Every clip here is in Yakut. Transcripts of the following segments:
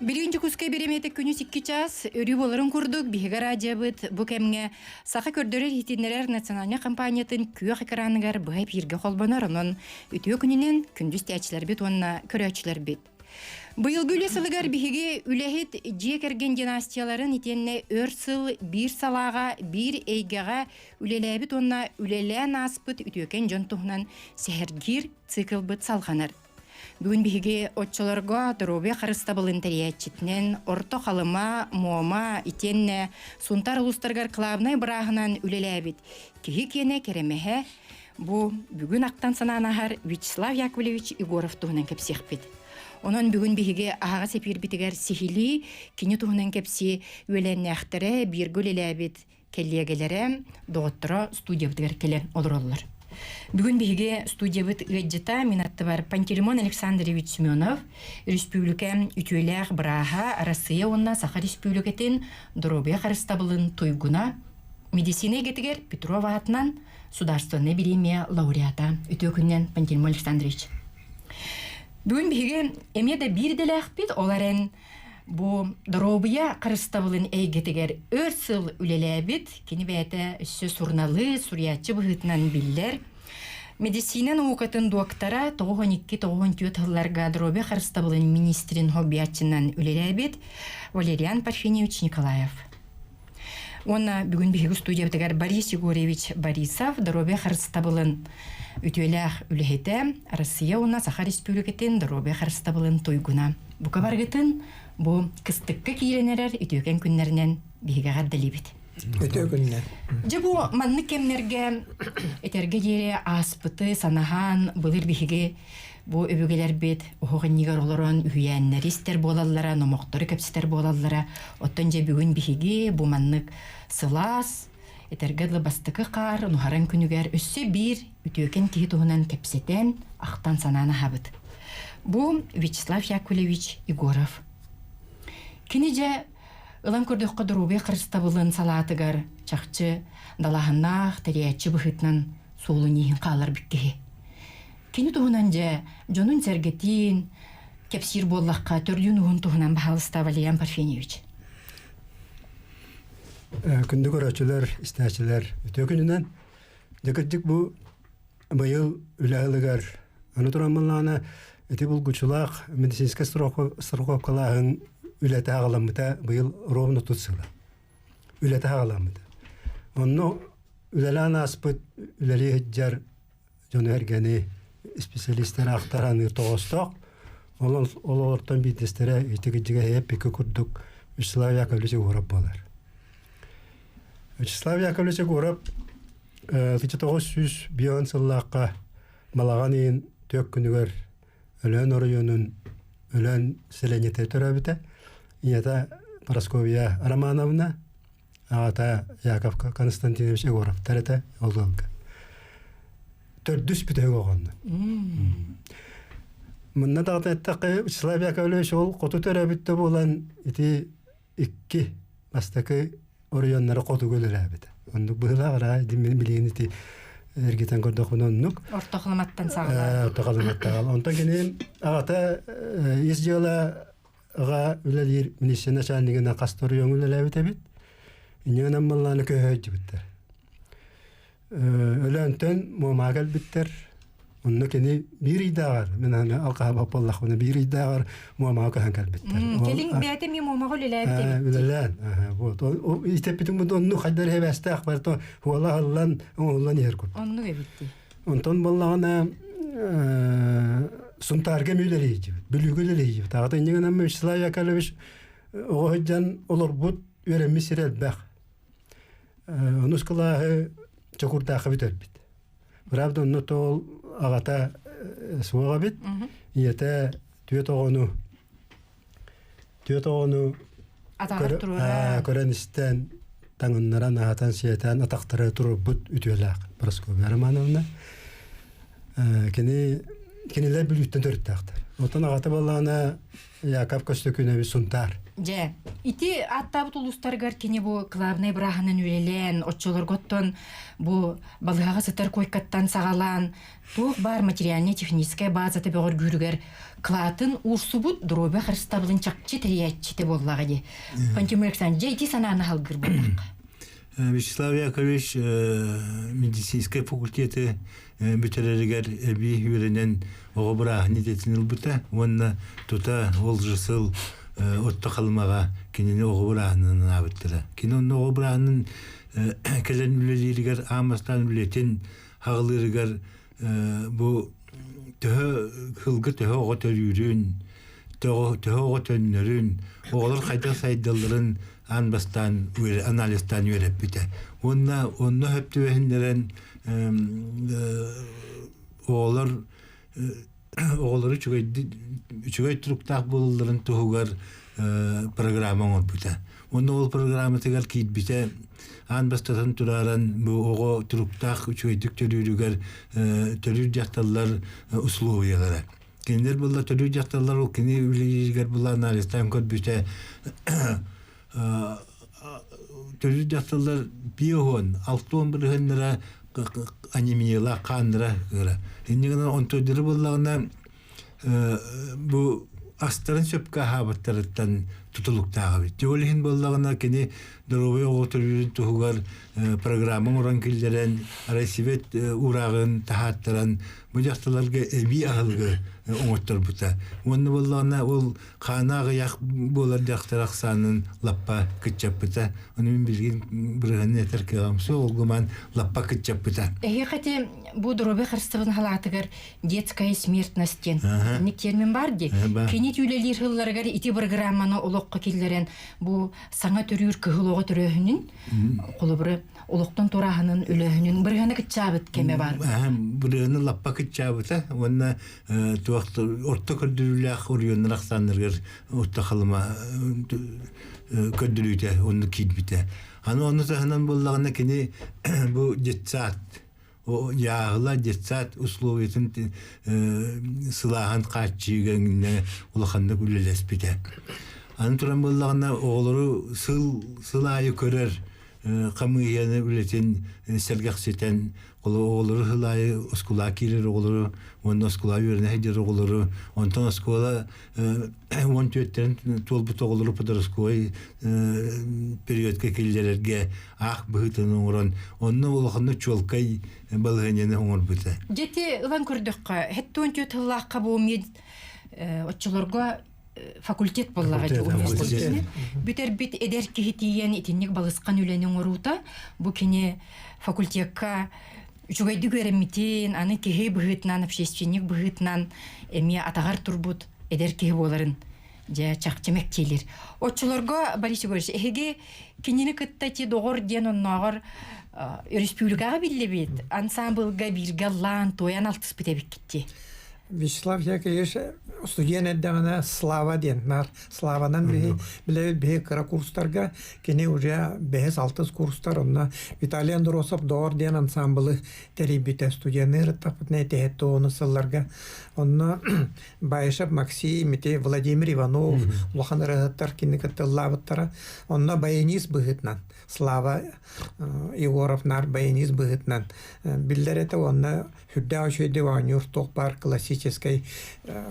Билигин Дьокуускай бириэмэтэ күнүс 2 чаас өрүү буоларын курдук биһиги радиобыт бу кэмҥэ саха көрдөрөр-иһитиннэрэр национальнай компаниятын күөх экраныгар быһа эпииргэ холбонор. Онон үтүө күнүнэн күндү истээччилэрбит уонна көрөөччүлэрбит. Быйылгы үлэ сылыгар биһиги үлэһит дьиэ кэргэн династияларын итиэннэ өр сыл биир салааҕа, биир эйгэҕэ үлэлээбит уонна үлэлээн ааспыт үтүөкэн дьон туһунан сэһэргиир циклбыт салҕанар. Бүгүн биһиги оччолорго доруобуйа харыстабылын тэрийээччитинэн Орто Халыма, Муома итиэннэ Сунтаар улуустарыгар кылаабынай бырааһынан үлэлээбит киһи киэнэ кэрэмэһэ бу бүгүн ахтан санаан аһар Вячеслав Яковлевич Егоров туһунан кэпсиэхпит. Онон бүгүн биһиги аһаҕас эпиирбитигэр сиһилии кини туһунан кэпсии үөлээннээхтэрэ бииргэ үлэлээбит кэллиэгэлэрэ, доҕотторо студиябытыгар кэлэн олороллор. Бүгүн биһиги студиябыт ыалдьыта мин аттыбар Пантелеймон Александрович Семенов, республика үтүөлээх бырааһа, Арассыыйа уонна Саха Республикатын доруобуйа харыстабылын туйгуна, медицина эйгэтигэр Петров аатынан Судаарственнай бириэмийэ лауреата. Үтүө күнүнэн, Пантелеймон Александрович. Бүгүн биһиги эмиэ да биир идэлээхпит, ол эрэн Бу доруобуйа харыстабылын эйгэтигэр өр сыл үлэлээбит, кини бэйэтэ өссө суруналыыс, суруйааччы быһыытынан биллэр. Медицина наукатын доктора 92-94 сылларга доруобуйа харыстабылын министрин хоббиаччынан үлэлээбит Валериан Парфеньевич Николаев. Уонна бүгүн биһиги студиябытыгар Борис Егорович Борисов доруобуйа харыстабылын үтүөлээх үлэһитэ, Россия уонна Саха Республикатын доруобуйа харыстабылын туйгуна. Бука барыгытын бу кыстыкка киирэн эрэр үтүөкэн күннэринэн биһиги эҕэрдэлиибит. Үтүө күннэр. Дьэ бу маннык кэмнэргэ этэргэ диэри ааспыты санаһаан былыр биһиги Бу өбүгэлэрбит оһох иннигэр олорон үһүйээннэри истэр буолаллара, номохтору кэпсэтэр буолаллара. Оттон дьэ бүгүн биһиги бу маннык сылаас, этэргэ дылы бастакы хаар нуһаран күнүгэр өссө биир үтүөкэн киһи туһунан кэпсэтэн, ахтан санаан аһабыт. Бу Вячеслав Яковлевич Егоров. Кини дьэ ылан көрдөххө доруобуйа харыстабылын салаатыгар чахчы далааһыннаах тэрийээччи быһыытынан суолун-ииһин хаалларбыт киһи. Кини туһунан дьэ дьонун сэргэтиин кэпсиир буоллахха төрдүн-уһун туһунан баһаалыста Валериан Парфеньевич. Күндү көрөөччүлэр, истээччилэр үтүө күнүнэн. Дьэ кырдьык бу быйыл үлэ ылыгар аны туран маллаана ити булгучулаах медицинскэй страховкалааһын үлэтэ аҕаламмыта быйыл ровно тут сыла. Үлэтэ аҕаламмыта. Онно үлэлээн ааспыт үлэлии сылдьар дьону-сэргэни исписэлиистэр ахтар-аныыр тоҕоостоох. Ол олортон биирдэстэрэ ити кырдьыга эппиккэ курдук Вячеслав Яковлевич Егоров буолар. Вячеслав Яковлевич Егоров 1905 сыллаахха балаҕан ыйын түөрт күнүгэр Өлөөн оройуонун Өлөөн сэлиэнньэтэ төрөөбүтэ. Ийэтэ Парасковья Романовна, аҕата Яков Константинович Егоровтар этэ ол ыалга. Төрдүс бүтэһик оҕонно. Мунна даҕата эттэххэ, Вячеслав Яковлевич ол хоту төрөөбүт да буолан ити икки бастакы оройуоннары хотугу үлэлээбитэ. Оннук быһыылаах араа мин билигин ити эргитэн көрдөхпүнэ оннук. Орто Халыматтан саҕалаан. Орто Халыматтан. Онтон кини аҕата ис дьыала Аҕа үлэлиир милиция начальнигынан хас да оройуоҥҥа үлэлээбит эбит. Инньэ маллааны көһө сылдьыбыттар. Өлөөнтөн Муомаҕа кэлбиттэр. Онно кини биир ыйдааҕар, мин аны алҕаһа буоллахпына биир ыйдааҕар Муомаҕа көһөн кэлбиттэр. Кэлин бэйэтэ эмиэ Муомаҕа үлэлээбит эбит. Үлэлээн. Вот. Итэппитим бу онну хайдар эбэстээх барыта хуола аһыллан, оҥоһуллан иһэр курдук. Оннук эбит дии. Онтон буоллаҕына Сунтаарга эмиэ үлэлиэйдибит, Бүлүүгэ үлэлиэйдибит. Аҕата инньэ гынан Вячеслав Яковлевич оҕо сылдьан олорбут, үөрэммит сирэ элбэх. Онус кылааһы Чокурдаахха бүтэрбит. Правда, онно тоол аҕата суох эбит. Ийэтэ түөрт оҕону түөрт оҕону көрөн истэн таҥыннаран аһатан сиэтэн атахтара турбут үтүөлээх Прасковья Романовна. Кини кинилэр Бүлүүттэн төрүттээхтэр. Отон аҕата буоллаҕына Яков Көстөкүүнэбис Сунтаар. Дьэ, ити ааттаабыт улуустарыгар кини бу главнай бырааһынан үлэлээн, оччолорготтон бу балыһаҕа сытар койкаттан саҕалаан, туох баар материальнай-техническэй базата бөҕөргүүрүгэр кылаатын уурсубут доруобуйа харыстабылын чахчы тэрийээччитэ буоллаҕа дии. Пантелеймон Александрович, дьэ ити санааны халгыр буоллахха. Вячеслав Яковлевич медицинскэй факультеты бүтэрэригэр эбии үөрэнэн оҕо бырааһын идэтин ылбыта уонна тута ол же сыл Отто Халымаҕа кинини оҕо бырааһынан анаабыттара. Кини онно оҕо бырааһынын кэлэн үлэлииригэр аан бастаан үлэтин хаҕылыырыгар бу төһө сылга төһө оҕо төрүүрүн, төһө оҕо төннөрүн, оҕолор хайдах сайдалларын аан бастаан анализтаан үөрэппитэ. Уонна онно сөп түбэһиннэрэн оҕолор оҕолору үчүгэй туруктаах буолалларын туһугар программа оҥорбута. Уонна ол программатыгар киирбитэ аан бастатан турааран бу оҕо туруктаах үчүгэйдик төрүүрүгэр төрүүр дьахталлар условиялара. Кинилэр буолла төрүүр дьахталлар ол кини үлэлииригэр була анализтаан көрбүтэ төрүүр дьахталлар биоһуон алтуон бырыһыннара анемиялаах хааннара ыра. Инньэ гынан онтойдору буоллаҕына бу астарын сөпкө аһаабыттарыттан тутулуктаах эбит. Ол иһин буоллаҕына кини доруобуйа оҕо төрүүрүн туһугар программа оҥорон киллэрэн, Россибет уурааҕын таһааттаран бу дьахталарга эбии аһылыгы оҥотторбута. Уонна буоллаҕына ол хаана аҕыйах буолар дьахтар ахсаанын лаппа кыччаппыта. Ону мин билигин бырыһыанын этэр кыаҕым суох, ол гуман лаппа кыччаппыта. Эһиэхэ ити бу доруобуйа харыстабын халаатыгар детская смертность диэн итинник термин бар дии. Кини түүлэлиир сылларыгар ити программаны олоххо киллэрэн бу саҥа төрүүр кыһыл оҕо төрөөһүнүн холобура олохтон турааһынын өлөөһүнүн бырыһыана кыччаабыт кэмэ бар. Бырыһыаны лаппа кыччаабыта уонна туох орто көрдөрүүлээх оройуоннар ахсааннарыгар орто халыма көрдөрүүтэ онно киирбитэ. Аны ону таһынан буоллаҕына кини бу детсад дьааһыла детсад условиятын сылааһын хааччыйыыга улаханнык үлэлэспитэ. Аны туран буоллаҕына оҕолору сыл сыл аайы көрөр хамыыһыйаны үлэтин сэргэхситэн оҕолору сыл аайы оскуолаҕа киирэр оҕолору уонна оскуолаҕа үөрэнэ сылдьар оҕолору онтон оскуола 14-тэрин туолбут оҕолору подростковай периодка киллэрэргэ аах быһыытын оҥорон онно улаханнык чуолкай балаһыанньаны оҥорбута. Дьэти ылан көрдөххө, хэттуон түөт сыллаахха бу мед оччолорго факультет буоллаҕа дии университет. Бүтэрбит эдэр киһи тиийэн итинник балысхан үлэни оҥоруута бу кини факультекка үчүгэйдик үөрэммитин, аны киһи быһыытынан, общественник быһыытынан эмиэ атаҕар турбут эдэр киһи буоларын дьэ чахчы мэктиэлир. Оччолорго Борис Егорович, эһиги кинини кытта ити доҕор диэн оннооҕор өрөспүүбүлүкэҕэ биллибит ансаамбылга бииргэ ыллаан, туойан алтыспыт эбиккит дии. Вячеслав Яковлевич студент эрдэҕинэ Слава диэн наар Славанан биһи билэбит биһи кыра курстарга кини уже бэһис алтыс курстар онно Виталий Андросов Доор диэн ансамблы тэрийбитэ студенныыр ыттахпытына этиһэт туону сылларга онно Баишев Максим ити Владимир Иванов улахан ырыаһыттар кини кытта ыллаабыттара онно баянист быһыытынан Слава Егоров наар баянист быһыытынан биллэр этэ уонна сүрдээх үчүгэйдик оонньуур туох баар классическай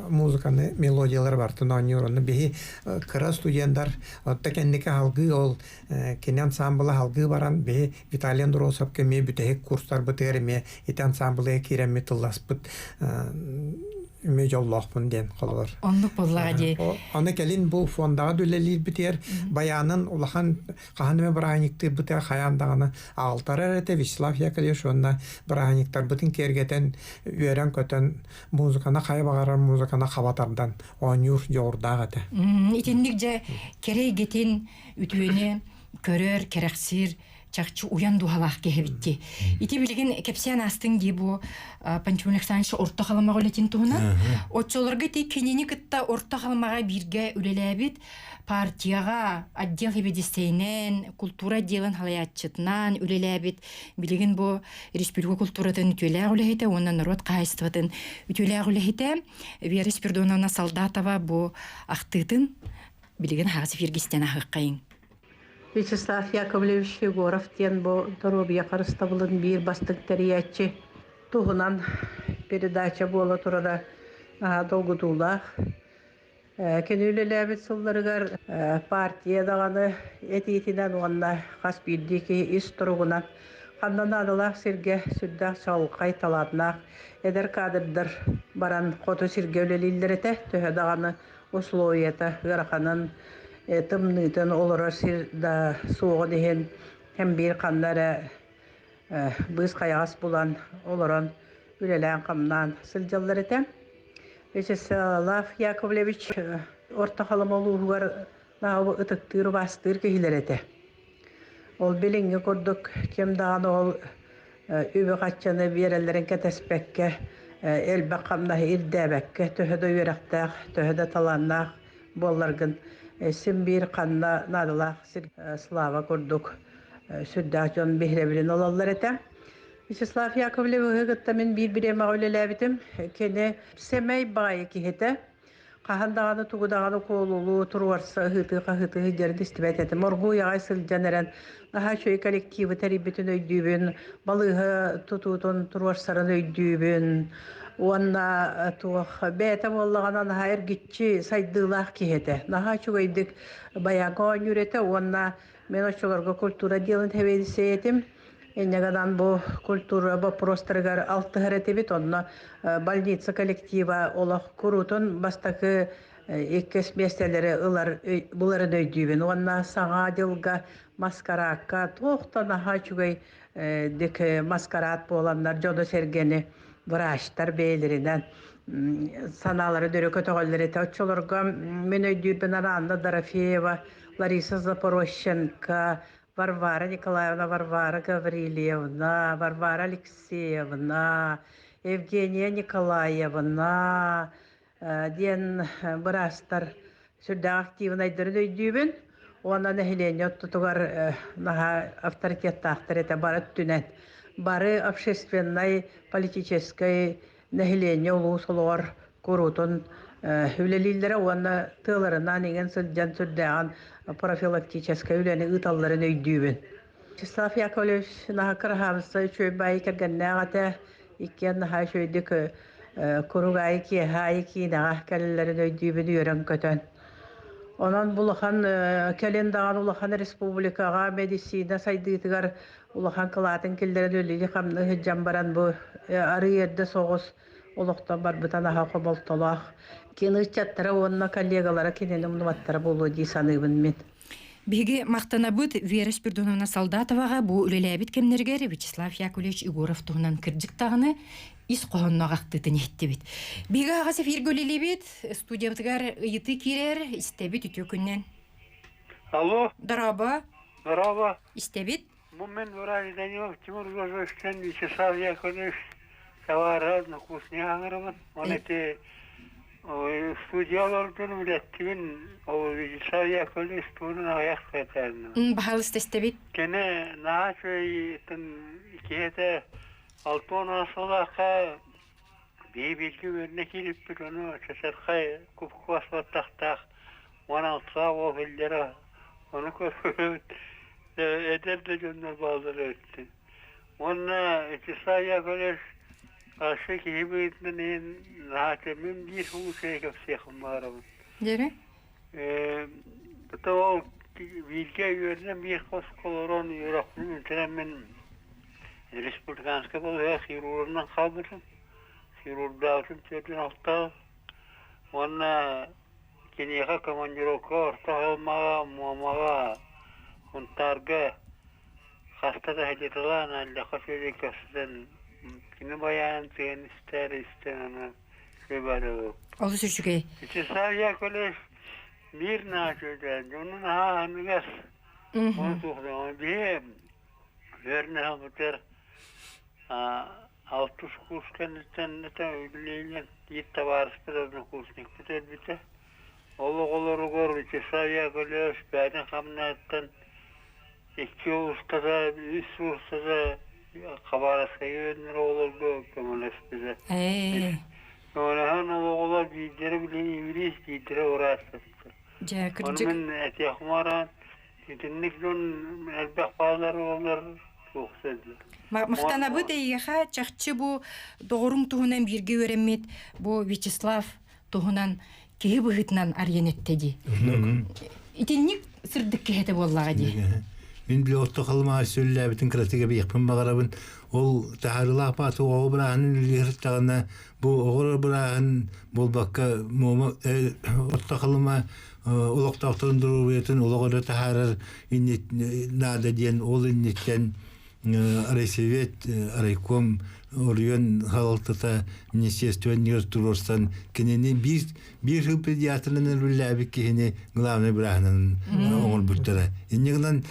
музыканы мелодиялары барытын оонньуур онно биһи кыра студенттар отто кэнники алгыы ол кини ансамбла алгыы баран биһи Виталий Андросовка эмиэ бүтэһик курстарбытыгар эмиэ ити ансамблыга киирэммит тылласпыт эмиэ дьоллоохпун диэн холобур. Оннук буоллаҕа дии. Аны кэлин бу фондаҕа үлэлиирбитигэр баянын улахан хаһан эмэ бырааһынньыктыырбытыгар хайаан даҕаны аҕалтарар этэ Вячеслав Яковлевич уонна бырааһынньыктарбытын киэргэтэн үөрэн-көтөн музыканы хайа баҕарар музыканы хаба тардан оонньуур дьоҕурдаах этэ. Итинник дьэ кэрэ эйгэтин үтүөнү көрөр, кэрэхсиир. чахчы уйан дууһалаах киһи эбит Ити билигин кэпсээн аастыҥ дии бу Пантелеймон Александрович Орто Халымаҕа үлэтин туһунан. Оччолорго ити кинини кытта Орто Халымаҕа бииргэ үлэлээбит партияҕа отдел сэбиэдиссэйинэн, култуура отделын салайааччытынан үлэлээбит, билигин бу республика култууратын үтүөлээх үлэһитэ уонна норуот хаһаайыстыбатын үтүөлээх үлэһитэ Вера Спиридоновна Солдатова бу ахтыытын билигин аһаҕас эфиргэ истэн аһыаххайыҥ. Вячеслав Яковлевич Егоров диэн бу доруобуйа харыстабылын биир бастыҥ тэрийээччи туһунан передача буола турара наһаа долгутуулаах. Кини үлэлээбит сылларыгар партия даҕаны этиитинэн уонна хас биирдии киһи ис туругунан ханна наадалаах сиргэ сүрдээх чаҕылхай талааннаах эдэр кадрдар баран хоту сиргэ үлэлииллэр этэ. Төһө даҕаны условията ыараханын, тымныытын олорор сир да суоҕун иһин һэм биир ханна эрэ быыс-хайаҕас булан олорон үлэлээн-хамнаан сылдьаллар этэ. Вячеслав Яковлевич Орто Халыма улууһугар наһаа ытыктыыр, убаастыыр киһилэр этэ. Ол билиҥҥи курдук ким даҕаны ол үбү-харчыны биэрэллэрин кэтэспэккэ, элбэх хамнаһы ирдээбэккэ, төһө да үөрэхтээх, төһө да талааннаах буолларгын син биир ханна наадалаах сир Слава курдук сүрдээх дьон биһирэбилин ылаллар этэ. Вячеслав Яковлевыһы кытта мин биир бириэмэҕэ үлэлээбитим. Кини сэмэй баҕайы киһитэ. Хаһан даҕаны тугу даҕаны куолулуу, туруорса, ыһыытыы-хаһыытыы сылдьарын истибэт этим. Оргууй аҕай сылдьан эрэн, наһаа үчүгэй коллективы тэрийбитин өйдүүбүн, балыыһа тутуутун туруорсарын өйдүүбүн. Уонна туох бэйэтэ буоллаҕына наһаа эргиччи сайдыылаах киһи этэ. Наһаа үчүгэйдик баяҥҥа оонньуур этэ уонна мен оччолорго культура отделын сэбиэдиссэйэ этим. Инньэ гынан бу культура боппуруостарыгар алтыһар этибит. Онно больница коллектива олох куруутун бастакы иккис миэстэлэри ылар буларын өйдүүбүн. Уонна саҥа дьылга маскараакка туох да наһаа үчүгэй дик маскарад буоланнар дьону-сэргэни врачтар бэйэлэринэн санаалары дөрө көтөҕөллөр этэ. Оччолорго мин өйдүүрбүн Анна Дорофеева, Лариса Запорожченко, Варвара Николаевна, Варвара Гаврильевна, Варвара Алексеевна, Евгения Николаевна диэн быраастар сүрдээх активнайдарын өйдүүбүн уонна нэһилиэнньэ ортотугар наһаа авторитеттаахтар этэ бары өттүнэн бары общественнай политическай нэһилиэнньэ улуус олоҕор куруутун үлэлииллэрэ уонна тыаларынан иҥэн сылдьан сүрдээҕин профилактическай үлэни ыыталларын өйдүүбүн. Вячеслав Яковлевич наһаа кыраһаабысса үчүгэй баайы кэргэннээх этэ. Иккиэн наһаа үчүгэйдик курук аайы киэһэ аайы киинэҕэ кэлэллэрин өйдүүбүн үөрэн-көтөн. Онон бу улахан кэлин даҕаны улахан республикаҕа медицина сайдыытыгар улахан кылаатын киллэрэн үлэлии-хамныы сылдьан баран бу арыый эрдэ соҕус олохтон барбыта наһаа хомолтолоох. Кини ыччаттара уонна коллегалара кинини умнубаттара буолуо дии саныыбын мин. Биһиги махтанабыт Вера Спиридоновна Солдатоваҕа бу үлэлээбит кэмнэригэр Вячеслав Яковлевич Егоров туһунан кырдьык даҕаны ис хоһоонноох ахтыытын иһиттибит. Биһиги аҕас эфиргэ үлэлиибит, студиябытыгар ыйытыы киирэр, истэбит үтүө күннэн. Алло. Дорообо. Дорообо. Истэбит. Бу мин врач Данилов Тимур Жожевичтэн Вячеслав Яковлевич Савара кухня аҥарабын. Он эти студиялардан үлэттибин ол Вячеслав Яковлевич туһунан аҕыйах кэпсээнним. Баһаалыста истэбит. Кини наһаа үчүгэй киһи Алтон сыллаахха биһи бииргэ үөрэнэ киириппит, ону чачархай купкуос баттахтаах 16 уол иһиллэрэ, ону көрбүт эдэр да дьоннор бааллара эбиттин. Уонна Вячеслав Яковлевич асы киһи быһыытынан иһин наһаа мин биир случайы кэпсиэхпин баҕарабын. Дьэрэ? Это ол бииргэ үөрэнэн биир хоско олорон үөрэхпин бүтэрэн мин Республиканскай балыыһа хирургунан хаалбытым. Хирурдаабытым 46 уонна киниэхэ командировка Орто Халымаҕа, Муомаҕа, Сунтаарга хаста да сылдьыталаан Аллаха сүөдэй көрсөн кини байаанын тыын истээр истэн аны сүбэлэбит. Олус үчүгэй. Вячеслав Яковлевич биир наһаа үчүгэй, дьону наһаа аһыныгас. Ону туох биһи. Үөрэнэ сылбытыгар алтыс курс кэнниттэн үлэлиэн биир табаарыспыт однокурсникпыт өлбүтэ. Ол оҕолоругар Вячеслав Яковлевич бэйэтин хамнаһыттан икки устата, үс устата Хабаровскайга үөрэнэр оҕолорго көмөлөспүтэ. Көмөлөһөн ол оҕолор биирдэрэ билигин юрист, биирдэрэ ураат сыттар. Дьэ, Ону кырдьык мин этиэхпин баран, итинник дьон элбэх баалар буоллар суох сылдьар. Махтанабыт эйиэхэ чахчы бу доҕоруҥ туһунан бииргэ үөрэммит бу Вячеслав туһунан киһи быһыытынан арыйан эттэ дии. Итинник сырдык киһи этэ буоллаҕа дии. Мин били орто халымаҕа сүллээбитин кыратыга биэхпин баҕарабын. Ол таһаарыылаах бааты оҕо бырааһын үлэлиир бу оҕолор бырааһын буолбакка Муома орто халыма олохтоохторун доруобуйатын олох өрө таһаарар наада диэн ол инниттэн райсовет райком оройуон салалтата министерствоннигар туруорсан кинини биир биир сыл педиатрынан үлэлээбит киһини главный бырааһынан оҥорбуттара. Инньэ гынан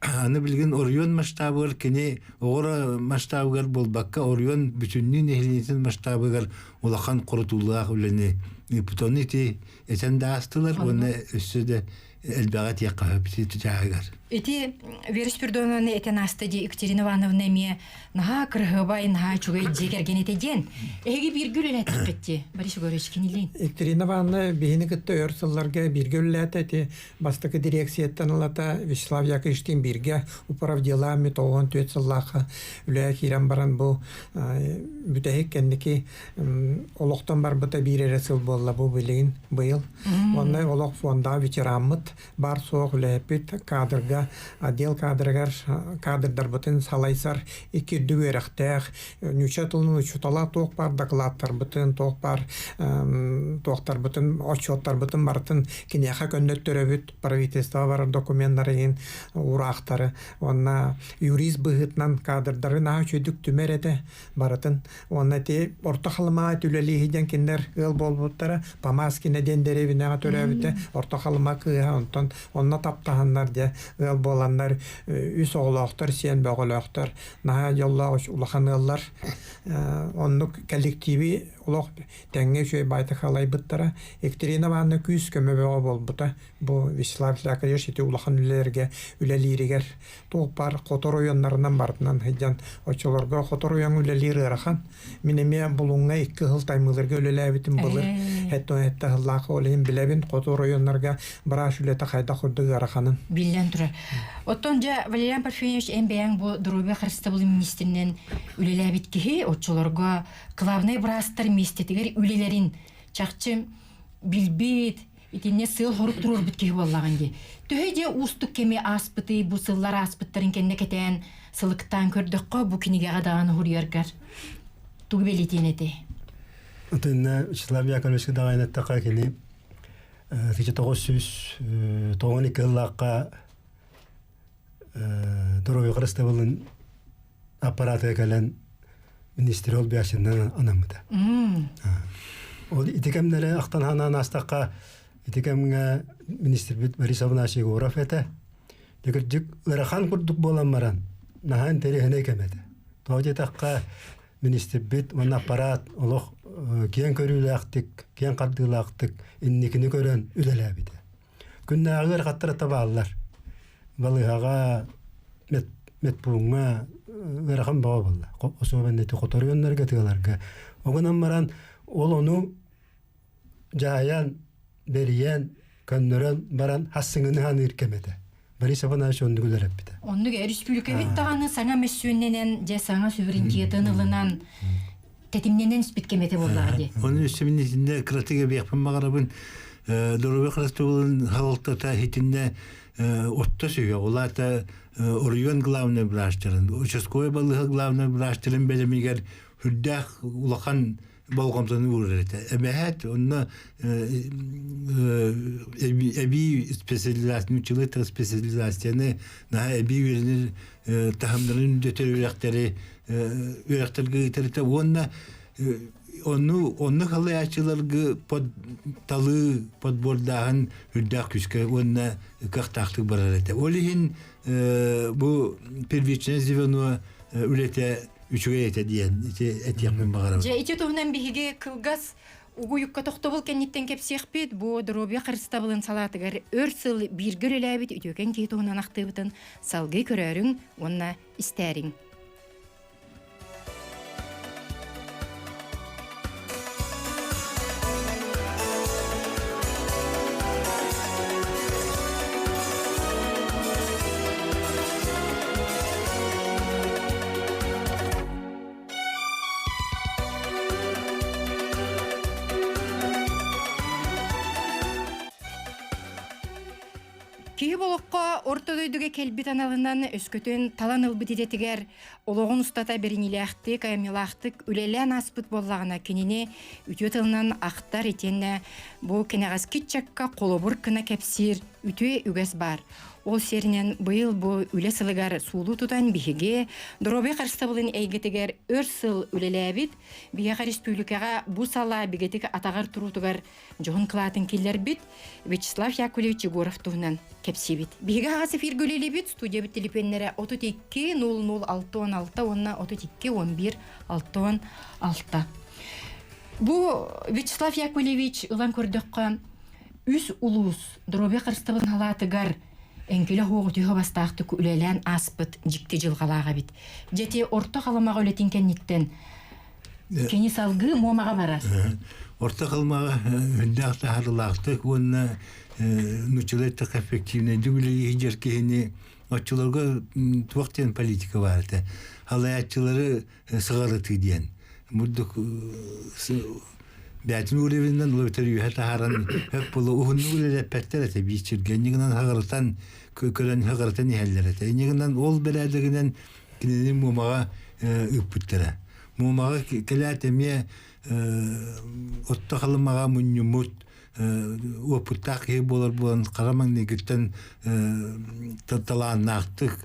аны билигин оройуон масштабыгар кини оҕоро масштабыгар буолбакка оройуон бүтүннүү нэһилиэнньэтин масштабыгар улахан хорутуулаах үлэни ыыппыт. Ону ити этэн да аастылар уонна өссө да элбэҕи этиэххэ сөп ити чааһыгар. Ити Вера Спиридоновна этэн ааста дии Екатерина Ивановна эмиэ наһаа кырыһыбай, наһаа үчүгэй дьиэ кэргэн этэ диэн. Эһиги бииргэ үлэлээтэххит дии, Борис Егорович кинилиин. Екатерина Ивановна биһини кытта өр сылларга бииргэ үлэлээтэ ити бастакы дирекцияттан ылата Вячеслав Яковлевичтыын бииргэ управдела 94 сыллаахха үлэҕэ киирэн баран бу бүтэһик кэнники олохтон барбыта биир эрэ сыл буолла бу билигин быйыл. Онно олох фондаҕа ветераммыт бар суох үлэһиппит кадрга отдел кадрыгар кадрдарбытын салайсар икки үрдүк үөрэхтээх ньуча тылын учуутала туох баар докладтарбытын туох баар туохтарбытын отчуоттарбытын барытын киниэхэ көннөттөрөбүт правительство барар докуменнарын уураахтары уонна юрист быһыытынан кадрдары наһаа үчүгүйдүк түмэр этэ барытын Уонна ити Орто Халымаҕа үлэлии сылдьан кинилэр ыал буолбуттара. Памаскина диэн дэриэбинэҕэ төрөөбүтэ. Орто Халыма кыыһа онтон онно таптаһаннар дьэ ыал буоланнар үс оҕолоохтор, сиэн бөҕөлөөхтөр. Наһаа дьоллоох улахан ыаллар. Оннук коллективи олох тэҥҥэ үчүгэй баайдык халайбыттара. Екатерина Ивановна күүс-көмө бөҕө буолбута. Бу Вячеслав Яковлевич ити улахан үлэлэргэ үлэлииригэр туох баар хоту оройуоннарынан барытынан сылдьан оччолорго хоту оройуоҥҥа үлэлиир ыарахан. Мин эмиэ Булуҥҥа икки сыл Таймылыырга үлэлээбитим былыр 77 сыллаах ол иһин билэбин хоту оройуоннарга быраас үлэтэ хайдах курдук ыараханын. Биллэн турар. Оттон дьэ Валериан Парфеньевич эн бэйэҥ бу доруобуйа харыстабылын министринэн үлэлээбит киһи оччолорго главнай быраастар миэстэтигэр үлэлэрин чахчы билбит, Итиннэ сыал-сорук туруорбут киһи буоллаҕын дии. Төһө дьэ уустук кэми ааспытый бу сыллар ааспыттарын кэннэ кэтээн, сылыктаан көрдөххө, бу кинигэҕэ даҕаны суруйаргар тугу бэлиэтиэн этэй? Итиннэ Вячеслав Яковлевичка даҕайан эттэххэ кини 1992 сыллаахха доруобуйа харыстабылын аппаратыгар кэлэн министр олбиашиннан анаммыта. Ол ити кэмнэри ахтан ханаан аастахха ити кэмҥэ министрбит Борис Афанасьевич Егоров этэ. Дьэ ыарахан курдук буолан баран наһаа интэриэһинэй кэм этэ. Тоҕо диэтэххэ министрбит уонна аппарат олох киэҥ көрүүлээхтик, киэҥ хардыылаахтык инникини көрөн үлэлээбитэ. Күннээҕи ыарахаттар табааллар. Балыыһаҕа, медпууҥҥа ыарахан бөҕө буолла. Особенно ити хоторуйаннарга, тыаларга. Ол гынан баран ол ону дьаһайан, бэрийэн, көннөрөн баран хассыҥыны ханыыр кэм этэ. Борис Афанасьевич оннук үлэлэппитэ. Оннук республикабыт даҕаны саҥа мөссүөннэнэн, дьэ саҥа суверенитетын ылынан тэтимнэнэн испит кэм этэ буоллаҕа дии. Ону өссө мин итиннэ кыратык эбиэхпин баҕарабын. Доруобуйа харыстабылын салалтата итиннэ отто сүһүөх. Ол аата оройуон главный врачтарын, участковай балыыһа главный врачтарын бэлэмигэр үрдээх улахан болҕомтону уурар этэ. Эбэһээт онно эбии специализацияны, училы специализацияны наһаа эбии үөрэнэр таһымнарын үрдэтэр үөрэхтэри үөрэхтэргэ ыытар этэ уонна Ону онну халыйааччыларгы под талыы подбордааһын үрдээх күскэ уонна кыахтаахтык барар этэ. Ол иһин бу первичное звено үлэтэ үчүгэй этэ диэн ити этиэхпин баҕарабын. Дьэ ити туһунан биһиги кылгас угуйукка тохтобул кэнниттэн кэпсиэхпит. Бу доруобуйа харыстабылын салаатыгар өр сыл бииргэ үлэлээбит үтүөкэн киһи туһунан ахтыыбытын салгыы көрөөрүҥ уонна истээриҥ. Киһи болоххо орто дойдуга кэлбит аналынан өскөтүн талан ылбыт идэтигэр олоҕун устата бэриниилээхтик, айымньылаахтык үлэлээн ааспыт буоллаҕына, кинини үтүө тылынан ахтар итиэннэ бу кэнэҕэски ыччакка холобур гына кэпсиир үтүө үгэс баар. Ол сиэринэн быйыл бу үлэ сылыгар суулуу тутан биһиги доруобуйа харыстабылын эйгэтигэр өр сыл үлэлээбит, биһиэхэ республикаҕа бу салаа бигэтик атаҕар туруутугар дьоһун кылаатын киллэрбит Вячеслав Яковлевич Егоров туһунан кэпсиибит. Биһиги аҕас эфиргэ үлэлиибит. Студиябыт телефоннара 32 00 66 уонна 32 11 66. Бу Вячеслав Яковлевич ылан көрдөххө үс улуус доруобуйа харыстабылын халаатыгар эҥкилэ суох үтүө бастаахтык үлэлээн ааспыт дьикти дьылҕалаах эбит. Дьэти орто халымаҕа үлэтин кэнниттэн Кини салгыы Муомаҕа барар. Орто Халымаҕа үрдээх таһаарыылаахтык уонна нууччалыы эттэххэ эффективнэйдик үлэлии сылдьар киһини оччолорго туох диэн политика баар этэ. Халайааччылары сыҕарытыы диэн. Бурдук бээтин уровенынан улабытар үөһэ таһааран хөп буолу уһуннук үлэлэппэттэр этэ биир сиргэ. Инньэ гынан хаҕырытан көрөн хаҕырытан иһэллэр этэ. Инньэ гынан ол бэрээдэгинэн кинини Муомаҕа ыыппыттара. Муомаҕа кэлээт эмиэ отто халымаҕа мунньуммут уопуттаах киһи буолар буолан хара маҥнайгыттан талааннаахтык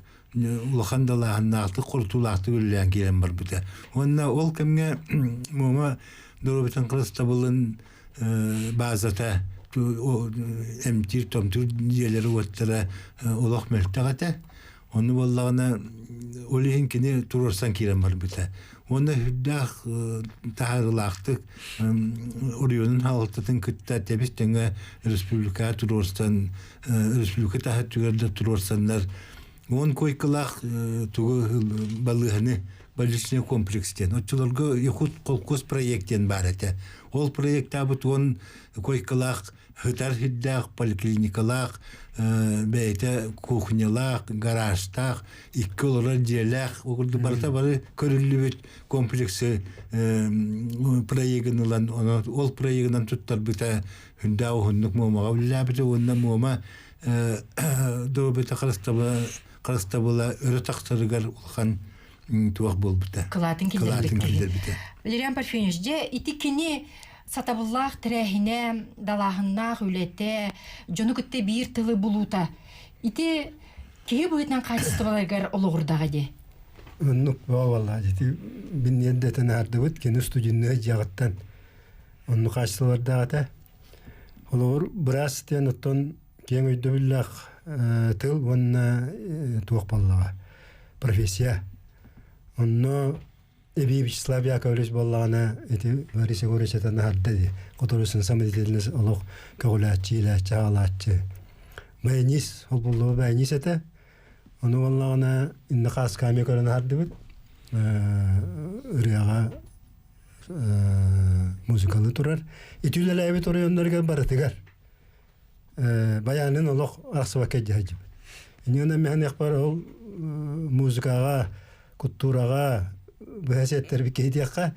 улахан далааһыннаахтык хорутуулаахтык үлэлээн киирэн барбыта. Уонна ол кэмҥэ Муома доруобуйатын харыстабылын баазата эмтиир-томтуур дьиэлэрэ-уоттара олох мөлтөх этэ. Ону буоллаҕына ол иһин кини туруорсан киирэн барбыта. Уонна сүрдээх таһаарыылаахтык оройуонун салалтатын кытта тэбис-тэҥэ республикаҕа туруорсан, республика таһыттыгар да туруорсаннар 10 койкалаах тугу балыыһаны больничный комплекс диэн. Оччолорго Якут холкуос проект диэн баар этэ. Ол проектаабыт 10 койкалаах Ытар сирдээх, поликлиникалаах, бэйэтэ кухнялаах, гаражтаах, икки олорор дьиэлээх, ол курдук барыта бары көрүллүбүт комплексы проегын ылан, ол проегынан туттарбыта хүндээ уһуннук Муомаҕа үлэлээбитэ уонна Муома доруобуйата харыстабыла өрө тахсарыгар улахан туох буолбута. Кылаатын киллэрбитэ. Валериан Парфеньевич, дьэ ити кини сатабыллаах тэрээһинэ, далааһыннаах үлэтэ, дьону кытта биир тылы булуута ити киһи быһыытынан хаачыстыбаларыгар олоҕурдаҕа дии. Оннук буолла ити бинниэн да этэн кини студенныа дьиэҕиттэн оннук хаачыстыбалардаах этэ. Холобур, быраас диэн оттон киэҥ өйдөбүллээх тыл уонна туох буоллаҕа профессия. Онно эбии Вячеслав Яковлевич буоллаҕына ити Борис Егорович этэн аһарда дии. Которусын самодеятельность олох көҕүлээччи, иилээччи, аҕалааччы. Баянист, ол буоллаҕа баянист этэ. Ону буоллаҕына инна хааскаамия көрөн аһардыбыт. Ырыаҕа музыкалы турар. Ити үлэлээбит оройуоннарыгар барытыгар Баянын олох арахсыбакка илдьэ сылдьыбыт. Инньэ мэһэниэхпэр ол музыкаҕа, культураҕа быһа сиэттэрбит киһи диэххэ,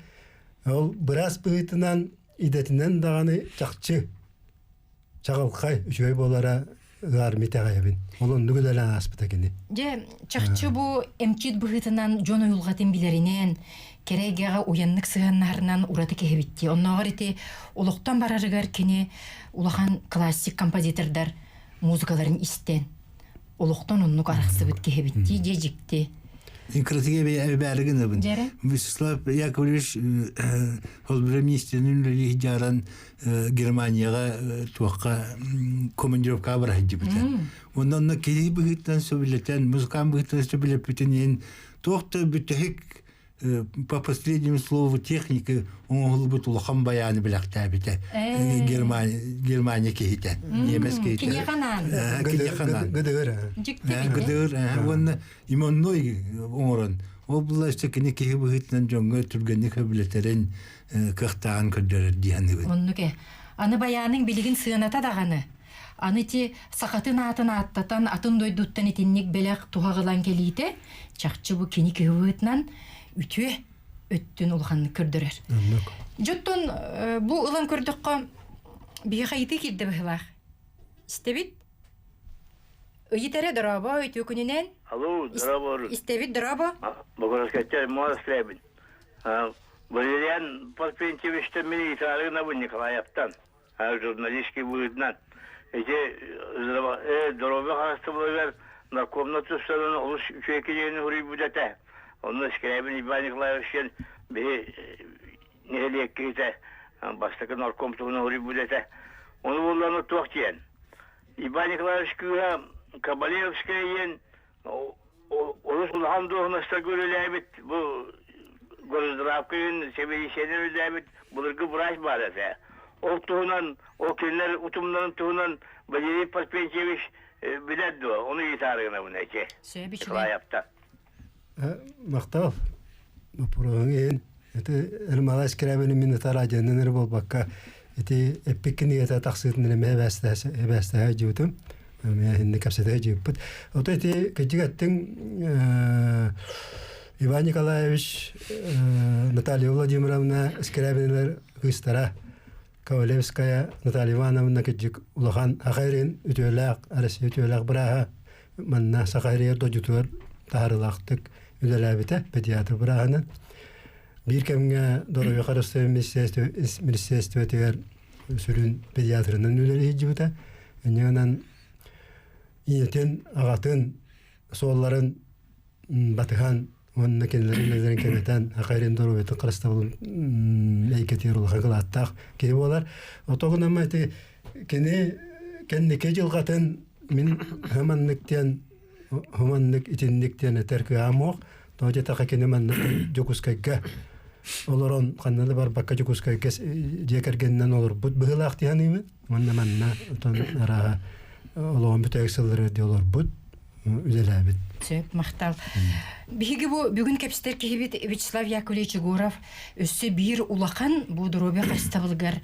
ол быраас быһыытынан идэтинэн даҕаны чахчы чаҕылхай үчүгэй буолара ыар итэҕэйэбин. Ол оннук үлэлээн ааспыта кини. Дьэ, чахчы бу эмчит быһыытынан дьон уйулҕатын билэринэн, кэрэ эйгэҕэ уйаннык сыһыаннаһарынан ураты киһибит дии. Оннооҕор ити олохтон барарыгар кини улахан классик композитордар музыкаларын истэн олохтон оннук арахсыбыт киһибит дии дьэ дьикти. Кырасыга бэйэ гынабын. Вячеслав Яковлевич холбура министрinin үлэлии Германияҕа туохха командировкаҕа бара сылдьыбыта. Онон киһи быһыытынан сөбүлэтэн, музыкант быһыытынан сөбүлэппитин иһин туох да бүтэһик по последнему слову техники оҥоһуллубут улахан баяны бэлэхтээбитэ. Германия Германия киһитэ. Немец киһитэ. Киниэханан. Киниэханан. Гыдыгыр. Гыдыгыр. Уонна именной оҥорон ол була кини киһи быһыытынан дьоҥҥо түргэнник сөбүлэтэрин кыахтааҕын көрдөрөр дии саныыбын. Оннук Аны баяның билигин сыаната даҕаны. Аны ти сахатын аатын ааттатан атын дойдуттан итинник бэлэх туһаҕылан кэлиитэ чахчы бу кини киһи быһыытынан үтүө өттүн улаханнык көрдөрөр. Дьоттон бу ылан көрдөххө биһиэхэ ыйытыы киирдэ быһыылаах. Истэбит? Ыйыт эрэ дорообо үтүө күнүнэн. Алло, дорообо. Истэбит дорообо. Богородскайтан Москвабын. Валериан Парфентьевичтан мин Италиянабын Николаевтан, журналистский быһыытынан. Ити доруобуйа харыстабылыгар наркомна тустарын олус үчүгэй кинигэни суруйбут этэ. Онно Скрябин Иван Николаевич диэн биһи нэһилиэк киһитэ бастакы нарком туһунан суруйбут этэ. Ону буоллаҕына туох диэн. Иван Николаевич кыыһа Кабалевская диэн олус улахан дуоһунастарга үлэлээбит бу Госздравкайын сэбиэдиссэйинэн үлэлээбит былыргы врач баар этэ. Ол туһунан, ол кинилэр утумнарын туһунан Валерий Парфентьевич билэр дуо? Ону ыйытаары гынабын эчи. Николаевтан. Махтал. Боппуруоһуҥ иһин. Ити Эрмалай Скрябини мин ытар адьаннан эрэ буолбакка ити эппик кинигэтэ тахсыытын эмиэ эбээстэһэ дьыбытым. Эмиэ инни кэпсэтэ дьыбыппыт. Ото ити кырдьык эттиҥ Иван Николаевич, Наталья Владимировна Скрябинилэр кыыстара Ковалевская Наталья Ивановна кырдьык улахан ахайрын үтүөлээх Россия үтүөлээх бырааһа манна Саха сиригэр дойдутугар таһаарыылаахтык үлэлээбитэ педиатр бырааһынан. Биир кэмҥэ доруобуйа харыстабын министиэристибэтигэр сүрүн педиатрынан үлэлии сылдьыбыта. Инньэ ийэтин, аҕатын суолларын батыһан уонна кинилэр үлэлэрин кэҥэтэн Саха доруобуйатын харыстабылын эйгэтигэр улахан кылааттаах киһи буолар. Отоҕунама ити кини кэнники дьылҕатын мин хыманнык диэн хыманнык итинник диэн этэр кыаҕым суох. Тоҕо диэтэххэ кини маннык Дьокуускайга олорон ханна да барбакка Дьокуускайга дьиэ кэргэнинэн олорбут быһыылаах дии саныыбын. Уонна манна отон арааһа олоҕун бүтэһик сылларыгар дии олорбут, үлэлээбит. Сөп, махтал. Биһиги бу бүгүн кэпсэтэр киһибит Вячеслав Яковлевич Егоров өссө биир улахан бу доруобуйа харыстабылыгар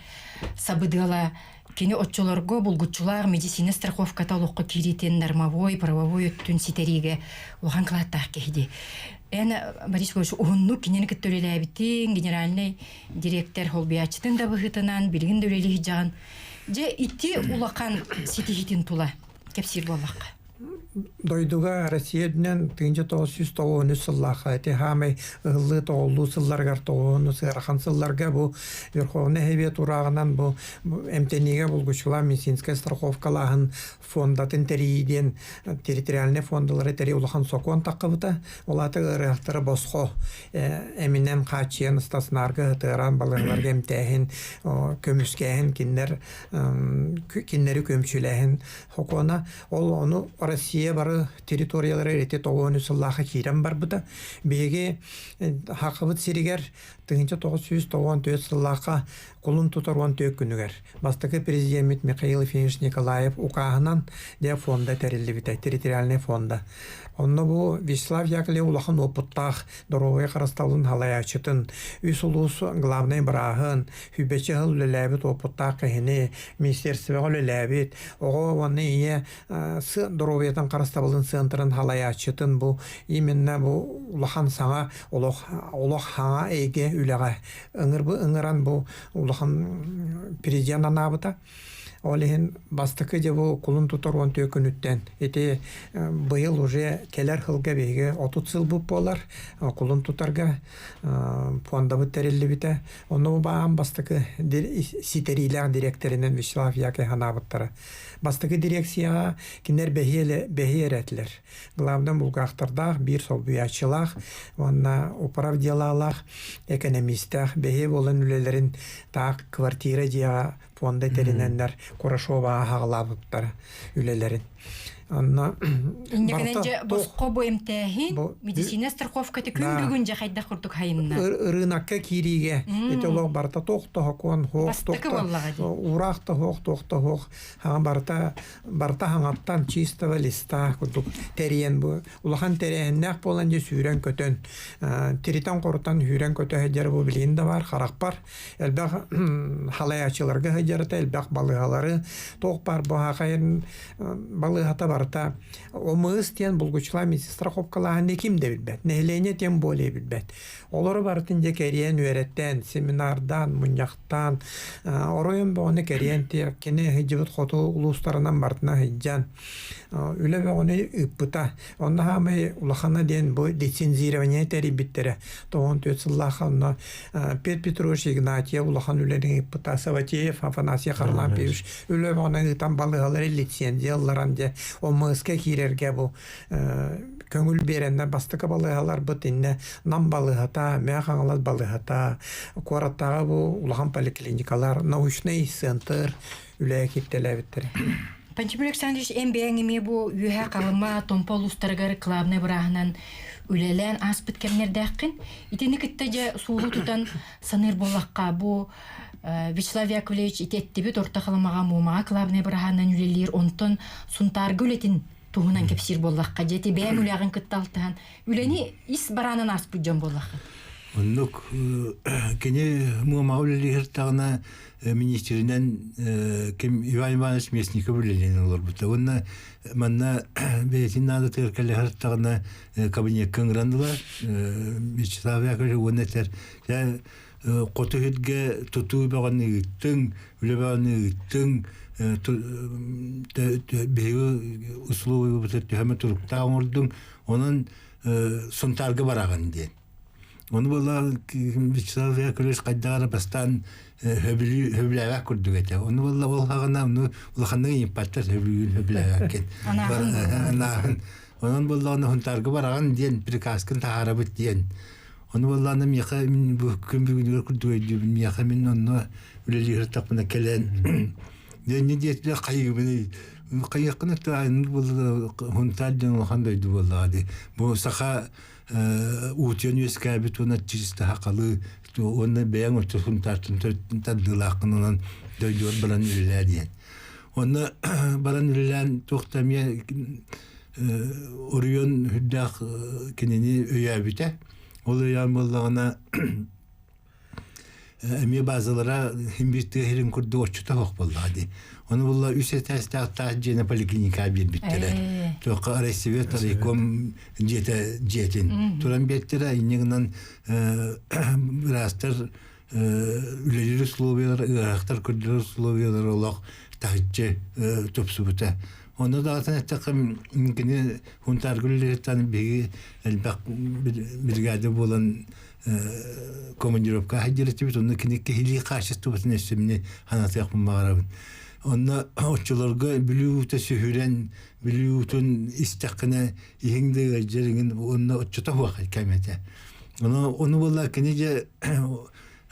сабыдыала кини оччолорго булгуччулаах медицина страховката олоххо киириитин нормовой, правовой өттүн ситэриигэ улахан кылааттаах киһи дии. Эн, Борис Егорович, уһуннук кинини кытта үлэлээбитиҥ, генеральный директор холбуйааччытын да быһыытынан билигин да үлэлии сылдьаҕын. Дьэ, ити улахан ситиһиитин тула кэпсиир буоллахха. Дойдуга Россия үрдүнэн 1993 сыллаахха ити хаамай ыһыллыы тоҕуллуу сылларыгар тоҕуһуну сыарахан сылларга бу Верховнай Совет урааҕынан бу эмтэниигэ булгуччулаах медицинскэй страховкалааһын фондатын тэрийии диэн территориальнай фондалары тэрий улахан сокуон таххыбыта. Ол аата ыарыһахтары босхо эминэн хааччыйан стационарга сытыаран балыыһаларга эмтээһин, көмүскээһин кинилэр кинилэри көмүчүлээһин сокуона. Ол ону Россия бары территориялара ити тоҕуону сыллааха киирэн барбыта. Биһиги Хахыбыт сиригэр 1994 сыллаахха кулун тутар 14 күнүгэр бастакы президеммит Михаил Ефимович Николаев укааһынан дьэ фонда тэриллибитэ, территориальный фонда. Онно бу Вячеслав Яковлев улахан уопуттаах доруобуйа харыстабылын халайааччытын, үс улуус главнай бырааһын, сүүрбэччэ сыл үлэлээбит уопуттаах киһини, министерствоҕа үлэлээбит, оҕо уонна ийэ доруобуйатын харыстабылын центрын халайааччытын бу именно бу улахан саҥа олох олох хаҥа эйгэ үлэҕэ ыҥырбы ыҥыран бу улахан президент анаабыта. Ол иһин бастакы дьэ бу кулун тутар 14 күнүттэн ити быйыл уже кэлэр сылга биһиги 30 сылбыт буолар кулун тутарга фондабыт тэриллибитэ. Онно бу баан бастакы ситэриилээх дириэктэринэн Вячеслав Яковлевич анаабыттара. Бастакы дирекцияҕа кинилэр бэһиэ эрэ этилэр. Главный булгаахтардаах, биир солбуйааччылаах уонна управ делалаах, экономистаах бэһиэ буолан үлэлэрин таах квартира дьиэҕэ фонда тэринэннэр Курашоваҕа хаҕалаабыттара үлэлэрин. Онно Инньэ дьэ босхо бу эмтээһин медицина страховката күн бүгүн дьэ хайдах курдук хайынна? Ырыынакка киириигэ ити олох барыта тохтоһокуон хоох уураах да хоох тохтоһох хаҥа барыта барыта хаҥаттан чистого листа курдук тэрийэн бу улахан тэрээһиннээх буолан дьэ сүүрэн-көтөн тиритэн-хорутан сүүрэн-көтө сылдьар бу билигин да баар харахпар элбэх халайааччыларга сылдьарыта элбэх балыыһалары туох баар баһаахайын балыыһата барыта омыс диэн булгуччулаах медсестра хопкалааһын ким да билбэт нэһилиэнньэ тем более билбэт олору барытын дьэ кэрийэн үөрэттэн семинардаан мунньахтаан оройун бөҕөнү кэрийэн кини сылдьыбыт хоту улуустарынан барытына сылдьан үлэ бөҕөнү ыыппыта. Онно хаамай улахана диэн бу лицензирование тэрийбиттэрэ. 94 сыллаах онно Петр Петрович Игнатьев улахан үлэни ыыппыта. Саватеев Афанасий Харлампьевич үлэ бөҕөнү ыытан балыыһалары лицензия ылларан дьэ ОМС-ка киирэргэ бу көҥүл биэрэннэр бастакы балыыһаларбыт иннэ Нам балыыһата, Мэҥэ Хаҥалас балыыһата, куораттааҕы бу улахан поликлиникалар, научнай центр үлэҕэ кииртэлээбиттэрэ. Пантелеймон Александрович, эн бэйэҥ эмиэ бу Үөһээ Халыма, Томпо улуустарыгар главнай бырааһынан үлэлээн ааспыт кэмнэрдээххин. Итини кытта дьэ суулу тутан саныыр буоллахха, бу Вячеслав Яковлевич ити эттибит Орто Халымаҕа Муомаҕа главнай бырааһынан үлэлиир, онтон Сунтаарга үлэтин туһунан кэпсиир буоллахха, дьэ ити бэйэҥ үлэҕин кытта алтыһан үлэни ис бараанан ааспыт дьон буоллаххын. Оннук кини Муомаҕа үлэлиир даҕаны министринэн ким Иван Иванович Местников үлэлээн олорбута. Уонна манна бэйэтин наадатыгар кэлэ сырыттаҕына кабинекка ыҥыран ылар. Вячеслав Яковлевич уонна этэр хоту сиргэ тутуу бөҕөнү ыыттыҥ, үлэ бөҕөнү ыыттыҥ, биһиги условиябытыгар төһөмө туруктаах оҥордуҥ, онон Сунтаарга бараҕын диэн. Ону буолла Вячеслав Яковлевич хайдах эрэ бастаан сөбүлээбэт курдук этэ. Ону буолла ол хаҕына ону улаханнык ыйыппаттар сөбүлүүн сөбүлээбэккин. Анааһын. Онон буоллаҕына Сунтаарга бараҕын диэн приказкын таһаарабыт диэн. Ону буоллаҕына миэхэ мин бу күн бүгүнүгэр курдук өйдүүбүн. Миэхэ мин онно үлэлии сырыттахпына кэлэн Дьэ диэтилэр хайыыбыный хайыаххын өттө буолла Сунтаар диэн улахан дойду буоллаҕа дии. Бу саха уутуйан үөскээбит уонна чисто сахалыы уонна бэйэҥ оччо Сунтаартан тардыылааххын онон дойдугар баран үлэлээ диэн. Онно баран үлэлээн туох да эмиэ оройуон үрдээх кинини өйөөбүтэ. Ол өйөөн буоллаҕына эмиэ базалара син биир тыа сирин курдук оччото суох буоллаҕа дии. Ону булла үс этээстээх таас дьиэни поликлиникаҕа биэрбиттэрэ. Туохха райсовет райком дьиэтэ дьиэтин туран биэртэрэ. Инньэ гынан быраастар үлэлиир условиялар, ыарахтар көрдөрөр условиялар олох таһыччы тупсубута. Онно даҕатан эттэххэ, кини Хунтаарга үлэлииртэн биһиги элбэх бригада буолан командировка сылдьар онно кини киһилии хаачыстыбатын өссө мини санатыахпын баҕарабын. Онно оччолорго Бүлүү уута сүһүрэн, Бүлүү уутун истэххинэ иһиҥ да ыалдьар иҥин онно оччото суох кэм этэ. Ону ону буолла кини дьэ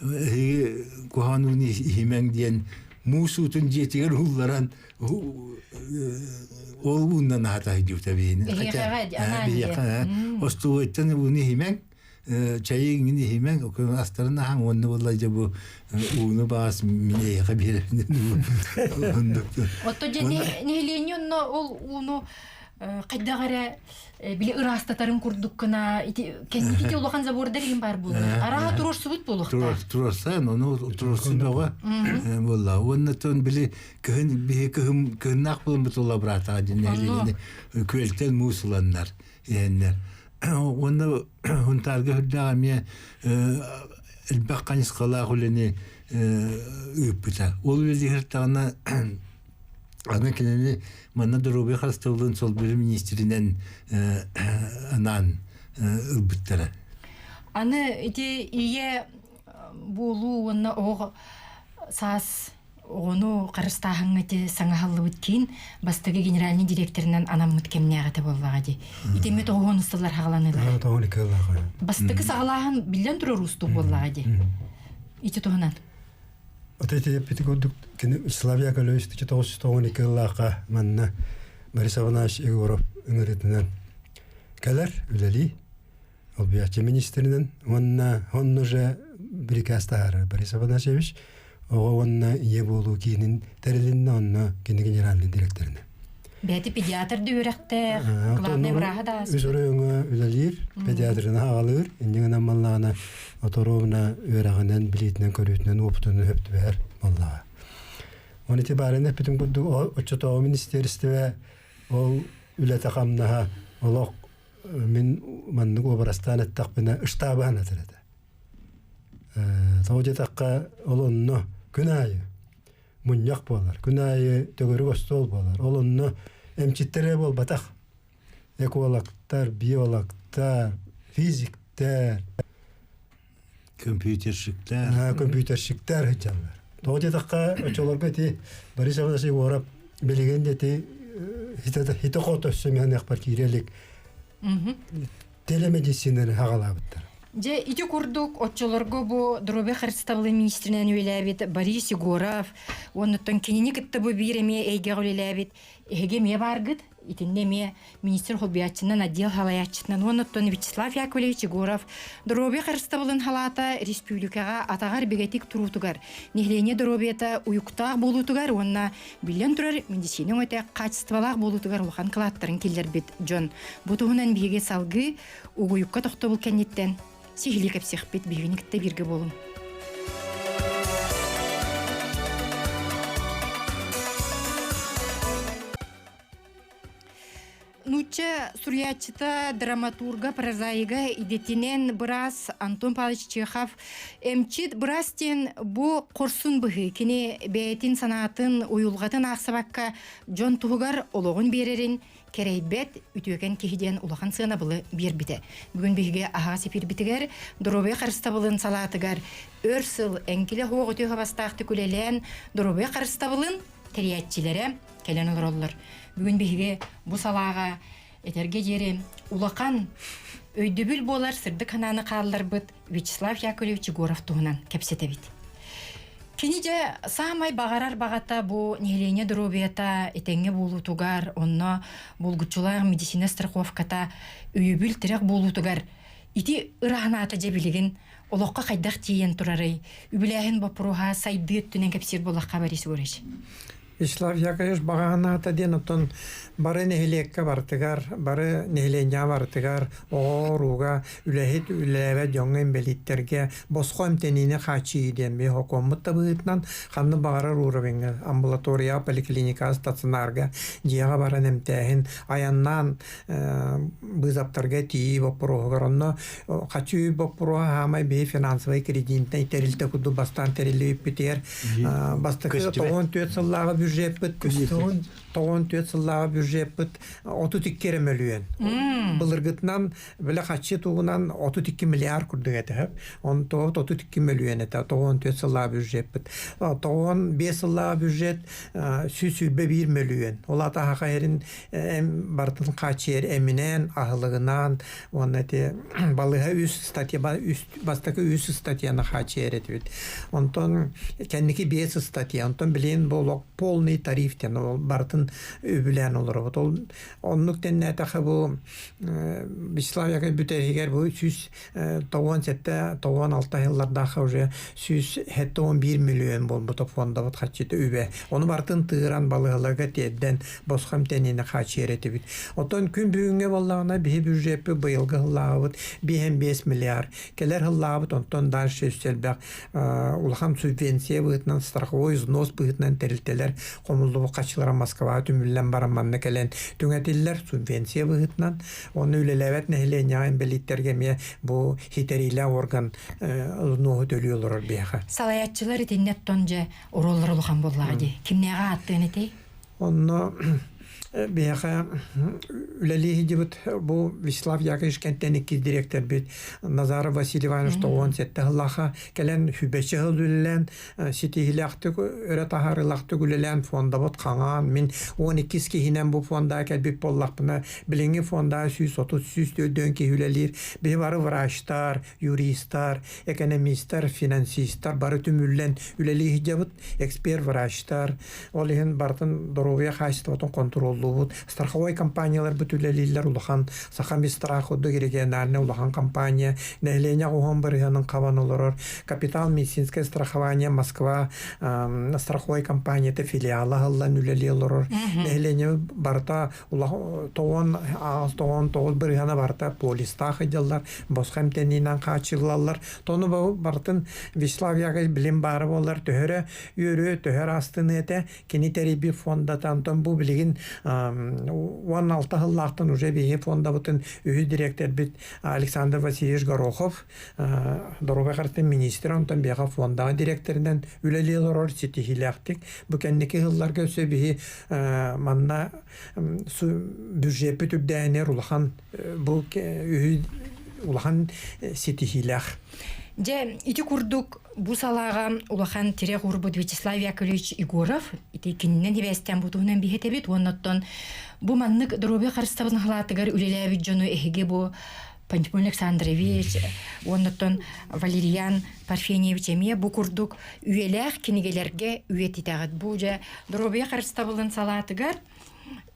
эһиги куһаҕан ууну иһимэҥ диэн муус уутун дьиэтигэр уулларан ол ууннан аһата сылдьыбыта биһини. Биһиэхэ остуолуйтан ууну иһимэҥ чайы иҥин иһимэҥ астарын аһаҥ уонна буолла дьэ бу ууну баас мин эйиэхэ биэрэбин Отто дьэ нэһилиэнньэ онно ол ууну хайдах эрэ били ыраастатарын курдук гына ити кэнники ити улахан забордар иһин баар буолар. Арааһа туруорсубут буолуохтаах. Туруорсан, ону туруорсуу бөҕө буолла. Уонна тон били кыһын биһи кыһын кыһыннаах буолан бутулла быраатаҕа дьин нэһилиэнньэни күөлтэн муус ыланнар иһэннэр. Уонна Хунтаарга үрдээх эмиэ элбэх хайысхалаах үлэни ыыппыта. Ол үлэлиир даҕаны Аны кинини манна доруобуйа харыстабылын солбуйар министринэн анаан ылбыттара. Аны ити ийэ буолуу уонна оҕо саас оҕону харыстааһыҥҥа ити саҥаһаллыбыт киин бастакы генеральный директорынан анаммыт кэмнээҕи этэ буоллаҕа дии. Итимми тоҕуһун сыллар хаҕаланыылар. Тоҕун иккыллаах. Бастакы саҕалааһын биллэн турар уустук буоллаҕа дии. Ити туһунан. Ата ити эппити курдук кини Вячеслав Яковлевич 1992 ыллаахха манна Борис Иванович Егоров ыҥырыытынан кэлэр үлэлии Олбуйааччы министринэн уонна онно уже бирикээс таһаарар Борис Афанасьевич оҕо уонна ийэ буолуу киинин тэрилиннэ онно кини генеральный директорынан. Бэйэтэ педиатр да үөрэхтээх, главный враһа да Үс оройуоҥҥа үлэлиир, педиатрына аҕалыыр, инньэ гынан маллаҕына оторуобуна үөрэҕинэн, билиитинэн, көрүүтүнэн, уопутунан өп түбэһэр буоллаҕа. Оны ити баарын эппитим курдук оччотооҕу министиэристибэ ол үлэтэ-хамнаһа олох мин маннык уобарастаан эттэхпинэ ыстаабаһан этэр этэ. Тоҕо диэтэххэ ол онно күн аайы мунньах буолар, күн аайы төгүрүк остуол буолар. Ол онно эмчиттэрэ буолбатах. Экологтар, биологтар, физиктэр, компьютерщиктэр, компьютерщиктэр сылдьаллар. Тоҕо диэтэххэ оччолорго ити Борис Афанасьевич Егоров билигин да ити хите-хото өссө миэхэ киирэ илик телемедицинаны хаҕалаабыттар. Дьэ, ити курдук оччолорго бу доруобуйа харыстабылын министринэн үлэлээбит Борис Егоров, оннуттан кинини кытта бу биир эмиэ эйгэҕэ үлэлээбит эһиги эмиэ бааргыт. Итиннэ эмиэ министр холбуйааччынан, отдел халайааччытынан уонна Вячеслав Яковлевич Егоров доруобуйа харыстабылын халаата республикаҕа атаҕар бигэтик туруутугар, нэһилиэнньэ доруобуйата уйуктаах буолуутугар уонна биллэн турар медицина өҥөтө хаачыстыбалаах буолуутугар улахан кылааттарын киллэрбит дьон. Бу туһунан биһиги салгыы угуйукка тохтобул кэнниттэн сиһилии кэпсиэхпит биһигини кытта бииргэ буолуҥ. Нуучча суруйааччыта, драматурга, прозаига идэтинэн быраас Антон Павлович Чехов эмчит быраас диэн бу хорсун быһыы кини бэйэтин санаатын, уйулҕатын аахсыбакка дьон туһугар олоҕун биэрэрин кэрэйбэт үтүөкэн киһи диэн улахан сыанабылы биэрбитэ. Бүгүн биһиги аһаҕас эфирбитигэр доруобуйа харыстабылын салаатыгар өр сыл эҥкилэ суох үтүө хабастаахтык үлэлээн доруобуйа харыстабылын тэрийээччилэрэ кэлэн олороллор. Бүгүн биһиги бу салааҕа этэргэ диэри улахан өйдөбүл буолар сырдык санааны хаалларбыт Вячеслав Яковлевич Егоров туһунан кэпсэтэбит. Кини дьэ саамай баҕарар баҕата бу нэһилиэнньэ доруобуйата этэҥҥэ буолуутугар, онно булгуччулаах медицина страховката өйөбүл тирэх буолуутугар ити ыраһанаата дьэ билигин олоххо хайдах тиийэн турарый? Үбүлээһин боппуруоһа сайдыы өттүнэн кэпсиир буоллахха Борис Егорович. Вячеслав Яковлевич баҕаһынаата диэн оттон бары нэһилиэккэ барытыгар, бары нэһилиэнньэҕэ барытыгар оҕо-урууга, үлэһит үлэлээбэт дьоҥҥо инбэлииттэргэ босхо эмтэниини хааччыйыы диэн биһи сокуоммут да быһыытынан ханнык баҕарар уровеҥҥа амбулаторияҕа, поликлиникаҕа, стационарга дьиэҕэ баран эмтээһин, айаннаан быысаптарга тиийии боппуруоһугар онно хачыы боппуруоһа хаамай биһи финансовай кредитнэй тэрилтэ курдук бастаан тэриллибиппитигэр бастакы 94 сыллааҕы бюджеппыт 94 сыллааҕы бюджеппыт 32 эрэ мөлүйүөн былыргытынан бile хаччы тугунан 32 миллиард курдук этэ он 32 мөлүйүөн этэ 94 сыллааҕы бюджеппыт 95 сыллааҕы бюджет 121 мөлүйүөн ол ата хаха эрин барытын хааччыйар эминэн, аһылыгынан уонна ити балыыһа үс статья бастакы үс статьяны хааччыйар этибит. Онтон кэнники биэс статья, онтон билигин бу олох полный тариф диэн ол барытын үбүлээн олоробут. Ол оннук тэннээтэхэ бу Вячеслав Яковлевич бүтэһигэр бу 197 96 сыллардаахха уже 171 миллион буолбута фондабыт харчыта үбэ. Ону барытын тыыран балыыһаларга тиэрдэн босхо эмтэниини хааччыйар этибит. Оттон күн бүгүҥҥэ буоллаҕына биһи бюджеппит быйылгы сыллааҕыбыт 5,5 миллиард. Кэлэр сыллааҕыбыт онтон дальше өссө элбэх улахан субвенция быһыытынан страховой взнос быһыытынан тэрилтэлэр хомуллубут харчылара Москваҕа түмүллэн баран манна кэлэн түҥэтиллэр субвенция быһыытынан. Онно үлэлээбэт нэһилиэнньэҕэ инбэлииттэргэ эмиэ бу хитэриилээх орган нуоһу төлүү олорор биһиэхэ. Салайааччылар итиннэ оттон дьэ оруоллара улахан буоллаҕа дии. Кимнээҕэ ааттыан этэй? Онно биһиэхэ үлэлии сылдьыбыт бу Вячеслав Яковлевич Кэнтэн иккис дириэктэрбит Назаров Василий Иванович 97 сыллаахха кэлэн сүбэччи сыл үлэлээн ситиһиилээхтик өрө таһаарыылаахтык үлэлээн фондабыт хаҥаан мин 12 киһинэн бу фондаҕа кэлбит буоллахпына билиҥҥи фондаҕа 130 140 киһи үлэлиир биһи бары врачтар юристар экономистар финансистар бары түмүллэн үлэлии сылдьабыт эксперт врачтар Ол иһин барытын доруобуйа хаачыстыбатын хонтуруоллуубут. Страховой компанияларбыт үлэлииллэр улахан Саха Мистрах курдук региональнай улахан компания нэһилиэнньэ уһун бырыһыанын хабан олорор. Капитал медицинское страхование Москва страховой компанията филиала аһыллан үлэлии олорор. Нэһилиэнньэ барыта тоҕон тоҕон тоҕус бырыһыана барыта полистаах ыдьаллар, босхо эмтэниинэн хааччыллаллар. Тону барытын Вячеслав Яковлевич билим баара буоллар төһөрө үөрүө төһөр астыныа этэ. Кини тэрийбит фондата онтон бу билигин 16 сыллаахтан уже биһиги фондабытын үһүс дириэктэрбит Александр Васильевич Горохов доруобуйа харыстабылын министрэ онтон биһиэхэ фондаҕа дириэктэринэн үлэлии олорор ситиһиилээхтик. Бу кэнники сылларга өссө биһи манна бюджеппит үрдээнэр улахан бу үһү улахан ситиһиилээх. Дьэ, ити курдук Бу салааҕа улахан тирэх уурбут Вячеслав Яковлевич Егоров ити кининэн сибээстээн бу туһунан биһитэбит уонна оттон бу маннык доруобуйа харыстабылын халаатыгар үлэлээбит дьону эһиги бу Пантелеймон Александрович уонна оттон Валериан Парфеньевич эмиэ бу курдук үйэлээх кинигэлэргэ үйэтитэҕит. Бу дьэ доруобуйа харыстабылын салаатыгар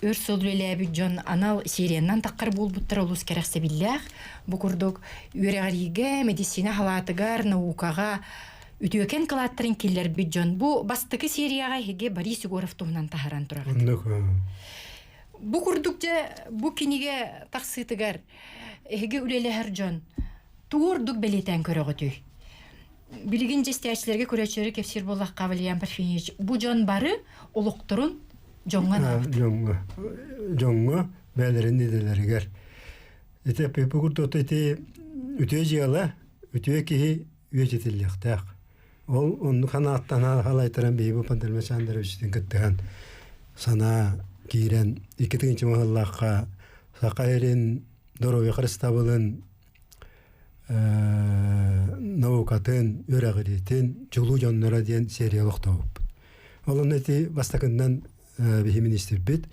өр сыл үлэлээбит дьон анал сериянан таххар буолбуттара олус кэрэхсэбиллээх. Бу курдук үөрэҕириигэ, медицина халаатыгар, наукаҕа үтүөкэн кылааттарын киллэрбит дьон. Бу бастакы серияҕа эһиги Борис Егоров туһунан таһаран тураҕыт. Бу курдук дьэ бу кинигэ тахсыытыгар эһиги үлэлэһэр дьон тугу ордук бэлиэтээн көрөҕүтүй? Билигин дьэстээччилэргэ көрөөччүлэри кэпсиир буоллахха Валерьян Парфеньевич бу дьон бары олохторун дьоҥҥо анаабыт. Дьоҥҥо дьоҥҥо бэйэлэрин идэлэригэр. Ити эппиппит курдук ити үтүө дьыала, үтүө киһи үйэтитиллиэхтээх. Ол оннук санааттан халайтаран биһиги бу Пантелеймон Александровичтыын кыттыһан санаа киирэн 2 сыллаахха Саха сирин доруобуйа харыстабылын наукатын, үөрэҕириитин чулуу дьонноро диэн серия олохтообуппут. Ол онно ити бастакыннан биһи министрбит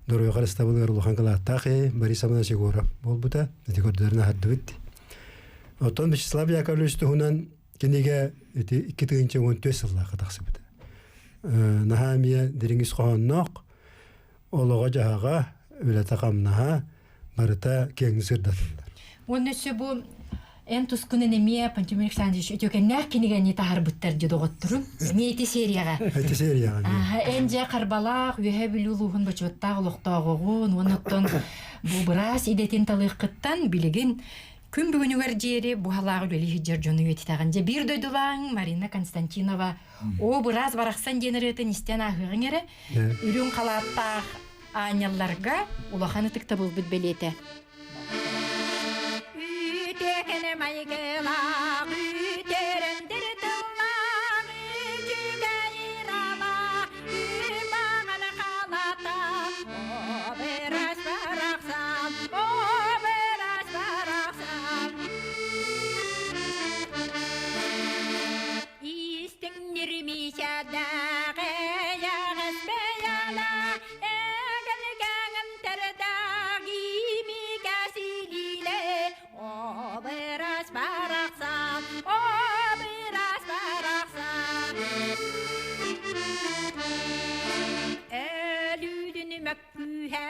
доруобуйа харыстабылыгар улахан кылааттаах Борис Иванович Егоров буолбута. Ити көрдөрөн аһардыбыт. Оттон Вячеслав Яковлевич туһунан кинигэ ити 2014 сыллаахха тахсыбыта. Наһаа эмиэ дириҥ ис хоһоонноох, олоҕо-дьаһаҕа, үлэтэ-хамнаһа барыта киэҥник сырдатыллар. Уонна өссө бу эн тускунан эмиэ Пантелеймон Александрович үтүөкэннээх кинигэни таһарбыттар дьэ доҕотторум. Эмиэ ити серияҕа. Ити серияҕа. Эн дьэ Харбалаах, Үөһээ Бүлүү улууһун бочуоттаах олохтооҕоҕун уонна оттон бу быраас идэтин талыаххыттан билигин Күн бүгүнүгэр диэри бу халааҕы үлэлии сылдьар дьону үйэтитэҕин. Дьэ биир дойдулааҥ Марина Константинова «Оо, быраас барахсан» диэн ырыатын истэн ааһыаҕыҥ эрэ. Үрүҥ халааттаах аанньалларга улахан ытыктабылбыт бэлиэтэ. Үтүөкэнэ майгылаах, үтүөрэн тыллаах, үчүгэй ыралаах, үмаҕан халата, о быраас барахсан, о быраас барахсан. Истиҥнир мичээдээх эйэҕэс бэйэлээх, эгэлгэҥим тэрдээх имигэс илиилээх, о быраас барахсан, о быраас барахсан. Өлүүдүн мөккүһэ,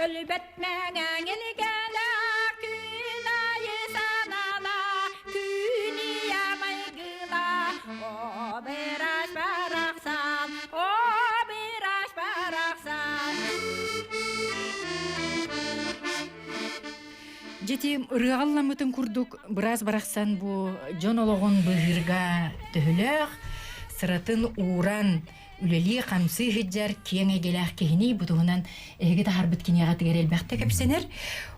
өлбөт мэҥэҥ илгэлээх, күн айы санала, күн ийэ майгыла, о быраас барахсан, о быраас барахсан. Дьити ырыаҕалламмытын курдук быраас барахсан бу дьон олоҕун быыһыырга төһөлөөх сыратын ууран үлэлии-хамсыы сылдьар киэҥ эйгэлээх киһини бу туһунан эһиги таһарбыт кинигэҕитигэр элбэхтэ кэпсэнэр.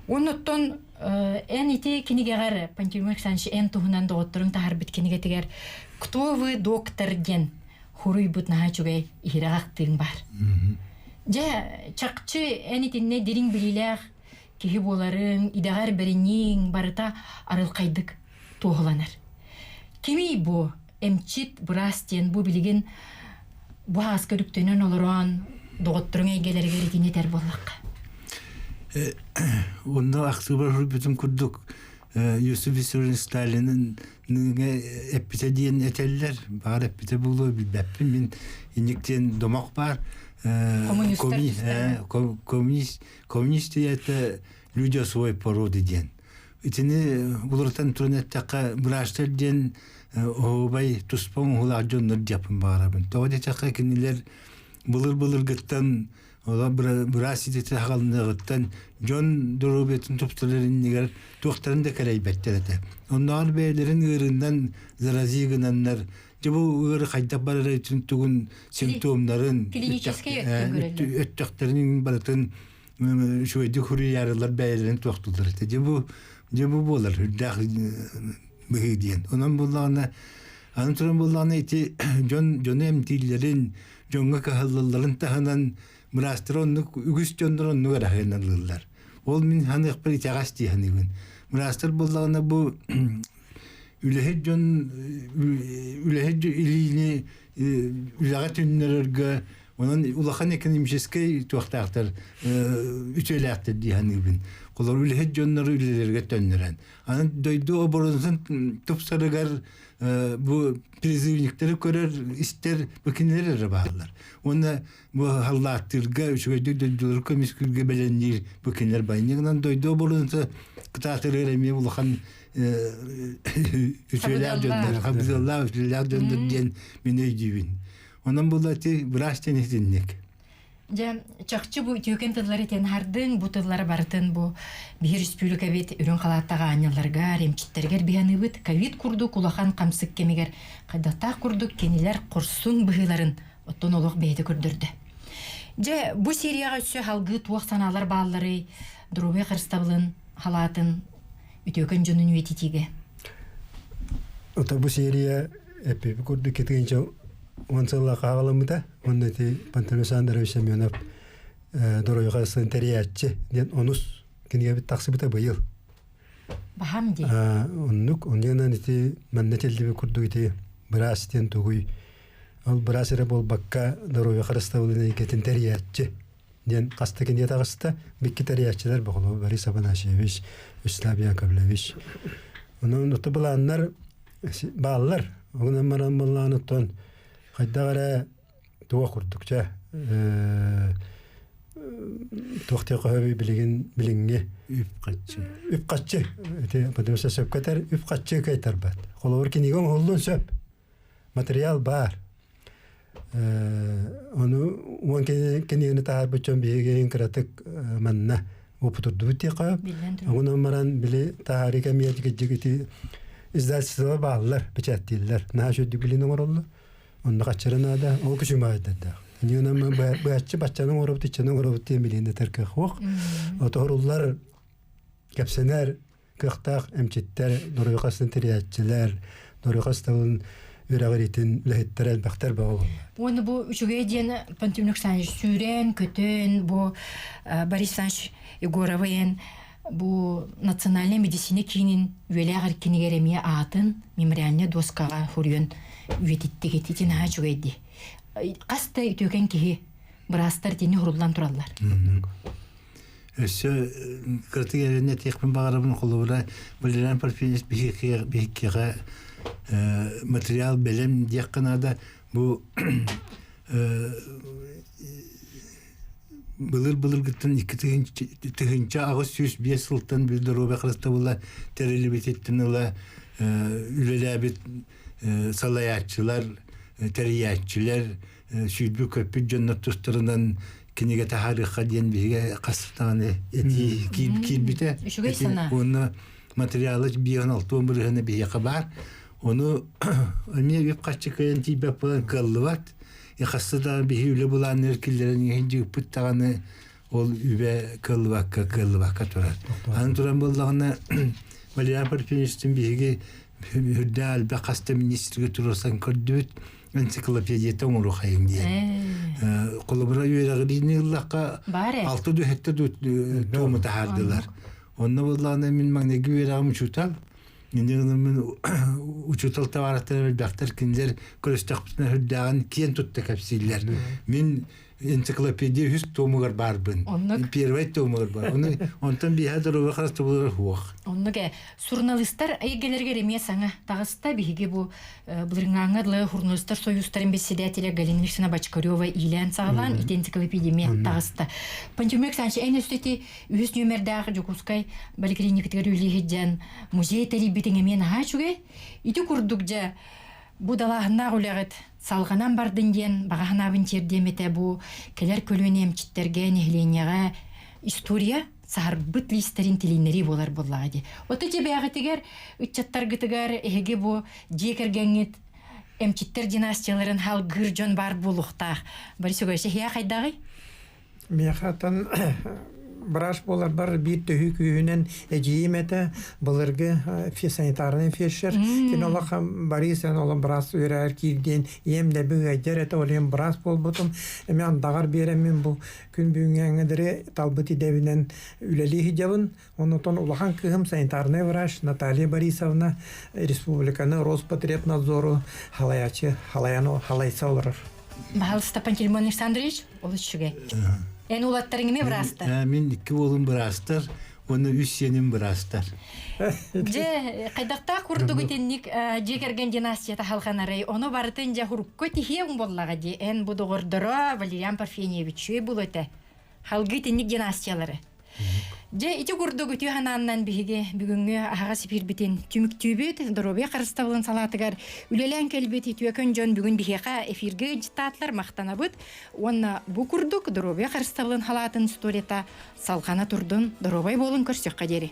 Оннуттан эн ити кинигэҕэр Пантелеймон Александрович эн туһунан доҕотторуҥ таһарбыт кинигэтигэр «Кто вы, доктор?» диэн хуруйбут наһаа үчүгэй иһирэх ахтыыҥ баар. Дьэ, чахчы эн итиннэ дириҥ билиилээх киһи буоларыҥ, идэҕэр бэринииҥ барыта арылхайдык туоһуланар. Кимий бу эмчит, быраас диэн бу билигин бу ааска үктэнэн олорон доҕотторуҥ эйгэлэригэр итини этэр буоллахха? Онно ахсыбар суруйбутум курдук Юсуф Виссарионович Сталинын эппитэ диэн этэллэр. Баҕар эппитэ буолуо билбэппин. Мин инник диэн домох баар. Коммунист, коммунист это люди свой породы диэн. Итини уларытан туран эттэххэ, быраастар диэн оһуобай туспа оҥоһуулаах дьоннор диэхпин баҕарабын. Тоҕо диэтэххэ, кинилэр былыр-былыргыттан Ола быраас идэтэ хаалыныаҕыттан дьон доруобуйатын тупсарар иннигэр туохтарын да кэлэйбэттэр этэ. Оннооҕор бэйэлэрин ыарыынан зарази гынаннар, дьэ бу ыары хайдах барара тугун симптомнарын, өттөхтөрүн барытын үчүгэйдик хуруйаарылар бэйэлэрин туохтууллар этэ. Дьэ бу дьэ бу буолар үрдээх быһыы диэн. Онон буоллаҕына аны туран буоллаҕына ити дьон дьону эмтииллэрин дьоҥҥо кыһаллалларын таһынан быраастар оннук үгүс дьоннор оннук араһыаналыыллар. Ол мин саныахпар итэҕэс дии саныыбын. Быраастар буоллаҕына бу үлэһит дьон үлэһит илиини үлэҕэ түннэрэргэ онон улахан экономическай туохтаахтар үтүөлээхтэр дии саныыбын. Холор үлэһит дьоннору үлэлэргэ төннөрөн. Аны дойду оборонатын тупсарыгар бу призывниктары көрөр, истэр бу кинилэр эрэ бааллар. Уонна бу халлааттыырга, үчүгэйдик дойдулары көмүскүүргэ бэлэмниир бу кинилэр байньыгынан дойду обороната кытаатырыгар эмиэ улахан үтүөлээх дьоннор, хабдыаллаах үтүөлээх дьоннор диэн мин өйдүүбүн. Онон була ити быраас диэн итинник. Дьэ, чахчы бу үтүөкэн тыллары этэн аһардыҥ, бу тыллары барытын бу биһи республикабыт үрүҥ халааттаах аанньалларыгар, эмчиттэригэр биһаныыбыт. Ковид курдук улахан хамсык кэмигэр хайдахтаах курдук кинилэр хорсун быһыыларын оттон олох бэйэтэ көрдөрдө. Дьэ, бу серияҕа өссө салгыы туох санаалар баалларый доруобуйа харыстабылын халаатын үтүөкэн дьонун үйэтитиигэ? Ото бу серия эппипи курдук кетигинче он сылла хаалыммыта. Уонна ити Пантелей Александрович Семенов Доройга сын тэрийээччи диэн онус кинигэбит тахсыбыта быйыл. Баһам дии. Оннук, оннугунан ити манна теллиби курдук ити быраас диэн тугуй ол быраас эрэ буолбакка доруобуйа харыстабылын эйгэтин тэрийээччи диэн хаста кинигэ таҕыста. Бикки тэрийээччилэр Бохолов Борис Афанасьевич, Вячеслав Яковлевич. Онон ото былааннар бааллар. Онон баран былаан оттон хайдах эрэ туох курдук чэ туох диэххэ билигин билиҥҥи үп-харчы үп-харчы ити потому что сөпкө этэр үп-харчы кыайтарбат холобур кинигэ оҥоһуллуон сөп материал баар ону уон кинигэни таһаарбыт дьон биһиги кыратык манна опутурдубут диэххэ онон баран били таһаарыы кэмигэр ити издательство бааллар печаттииллэр наһаа үчүгүйдүк билин оҥороллор Онно хаччара наада, ол күчүмаайдардаах. Ньыынан быаччы баччаны оҥоробут, иччэни оҥоробут диэн билиэн этэр кыах суох. Отоһуруллар, кэпсэнэр кыахтаах эмчиттэр, доруйхастан тэрийээччилэр, доруйхастабын үөрэҕириитин үлэһиттэрэ элбэхтэр бөҕө буолла. Уонна бу үчүгэй диэн Пантелеймон Александрович сүүрэн, көтөн, бу Борис Александрович Егорова эн бу национальнай медицина киинин үөлээх эркинигэр эмиэ аатын мемориальнай дуоскаҕа суруйан үйэтиттигит ити наһаа үчүгэй дии. Хас да үтүөкэн киһи быраастар итини хуруллан тураллар. Өссө кыратык эрэнэ этиэхпин баҕарабын холобура Валериан Парфеньевич биһиккиэхэ материал бэлэм диэххэ наада бу былыр-былыргыттан 2805 сылтан бил доруобуйа харыстабыла тэриллибититтэн ыла үлэлээбит салайааччылар, тэрийээччилэр, сүүрбүт-көппүт дьоннор тустарынан кинигэ таһаарыахха диэн биһиги хас даҕаны этии киирбитэ. Үчүгэй санаа. Уонна материалы биэһин алтуон бырыһыана биһиэхэ баар. Ону эмиэ үп-харчы кыайан тиийбэт буолан кыаллыбат. Хаста да биһи үлэ былаанныгар киллэрэн иһин дьыыппыт даҕаны ол үбэ кыаллыбакка кыаллыбакка турар. Аны туран буоллаҕына Валерий Парфеньевичтин биһиги үрдээх элбэх хаста министргэ туруорсан көрдүбүт. энциклопедията оҥоруохайыҥ диэн. Холобура үөрэҕириини ыллахха алта дүһэттэ туому таһаардылар. Онно буоллаҕына мин маҥнайгы үөрэҕим учуутал. Инньэ гынан мин учуутал табаарыстарым элбэхтэр кинилэр көрүстэхпитинэ сүрдээҕин киэн тутта кэпсииллэр. Мин энциклопедия үһүс томугар баарбын. Оннук. Первый томугар бар. Оны онтон биһэ доруобуйа харыстабылыгар суох. Оннук э. Суруналыыстар эйгэлэригэр эмиэ саҥа таҕыста. Биһиги бу былырыҥҥааҥҥа дылы Журналистар союзтарын председателя Галина Александровна Бочкарева иилээн саҕалаан ити энциклопедия эмиэ таҕыста. Пантелеймон Александрович, эн өстөти үһүс нүөмэрдээх Дьокуускай поликлиникатыгар үлэлиир дьэн музей тэрийбитиҥ эмиэ наһаа үчүгэй. Ити курдук дьэ бу далааһыннаах үлэҕит салҕанан бардын диэн баҕа санаабын тиэрдиэм этэ бу кэлэр көлүөнэ эмчиттэргэ, нэһилиэнньэҕэ история саһарбыт лиистэрин тилиннэрии буолар буоллаҕа дии. Ото дьэ бэйэҕитигэр, ыччаттаргытыгар эһиги бу дьиэ кэргэҥҥит эмчиттэр династияларын халгыыр дьон баар буолуохтаах. Борис Егорович, эһиэхэ хайдаҕый? Миэхэ оттон врач буоларбар биир төһүү күүһүнэн эдьиийим этэ, былыргы санитарный фельдшер. Кини олох Борис эн олох быраас үөрэҕэр киир диэн ийэм да ыайдьар этэ, ол иһин быраас буолбутум. Эмиэ андаҕар биэрэммин бу күн бүгүҥҥэ диэри талбыт идэбинэн үлэлии сылдьабын. Онтон улахан кыыһым санитарный врач Наталья Борисовна республиканы Роспотребнадзору халайааччы халайан халайса олорор. Баһалыста Пантелеймон Александрович, олус үчүгэй. Эн улаттарыҥ эмиэ быраастар? Мин икки уолум быраастар, уонна үс сиэним быраастар. Дьэ, хайдахтаах курдук итинник дьиэ кэргэн династията халҕанарый, ону барытын дьэ хурукка тиһиэҥ буоллаҕа дии. Эн бу доҕордоро Валериан Парфеньевич үчүгэй этэ. Халгыы итинник династиялары. Дьэ, ити курдук үтүө санааннан биһиги бүгүҥҥү аһаҕас эфирбитин түмүктүүбүт. Доруобуйа харыстабылын салаатыгар үлэлээн кэлбит үтүөкэн дьон бүгүн биһиэхэ эфиргэ ыалдьыттаатылар, махтанабыт. Уонна бу курдук доруобуйа харыстабылын салаатын историята салҕана турдун, доруобай буолун көрсүөххэ диэри.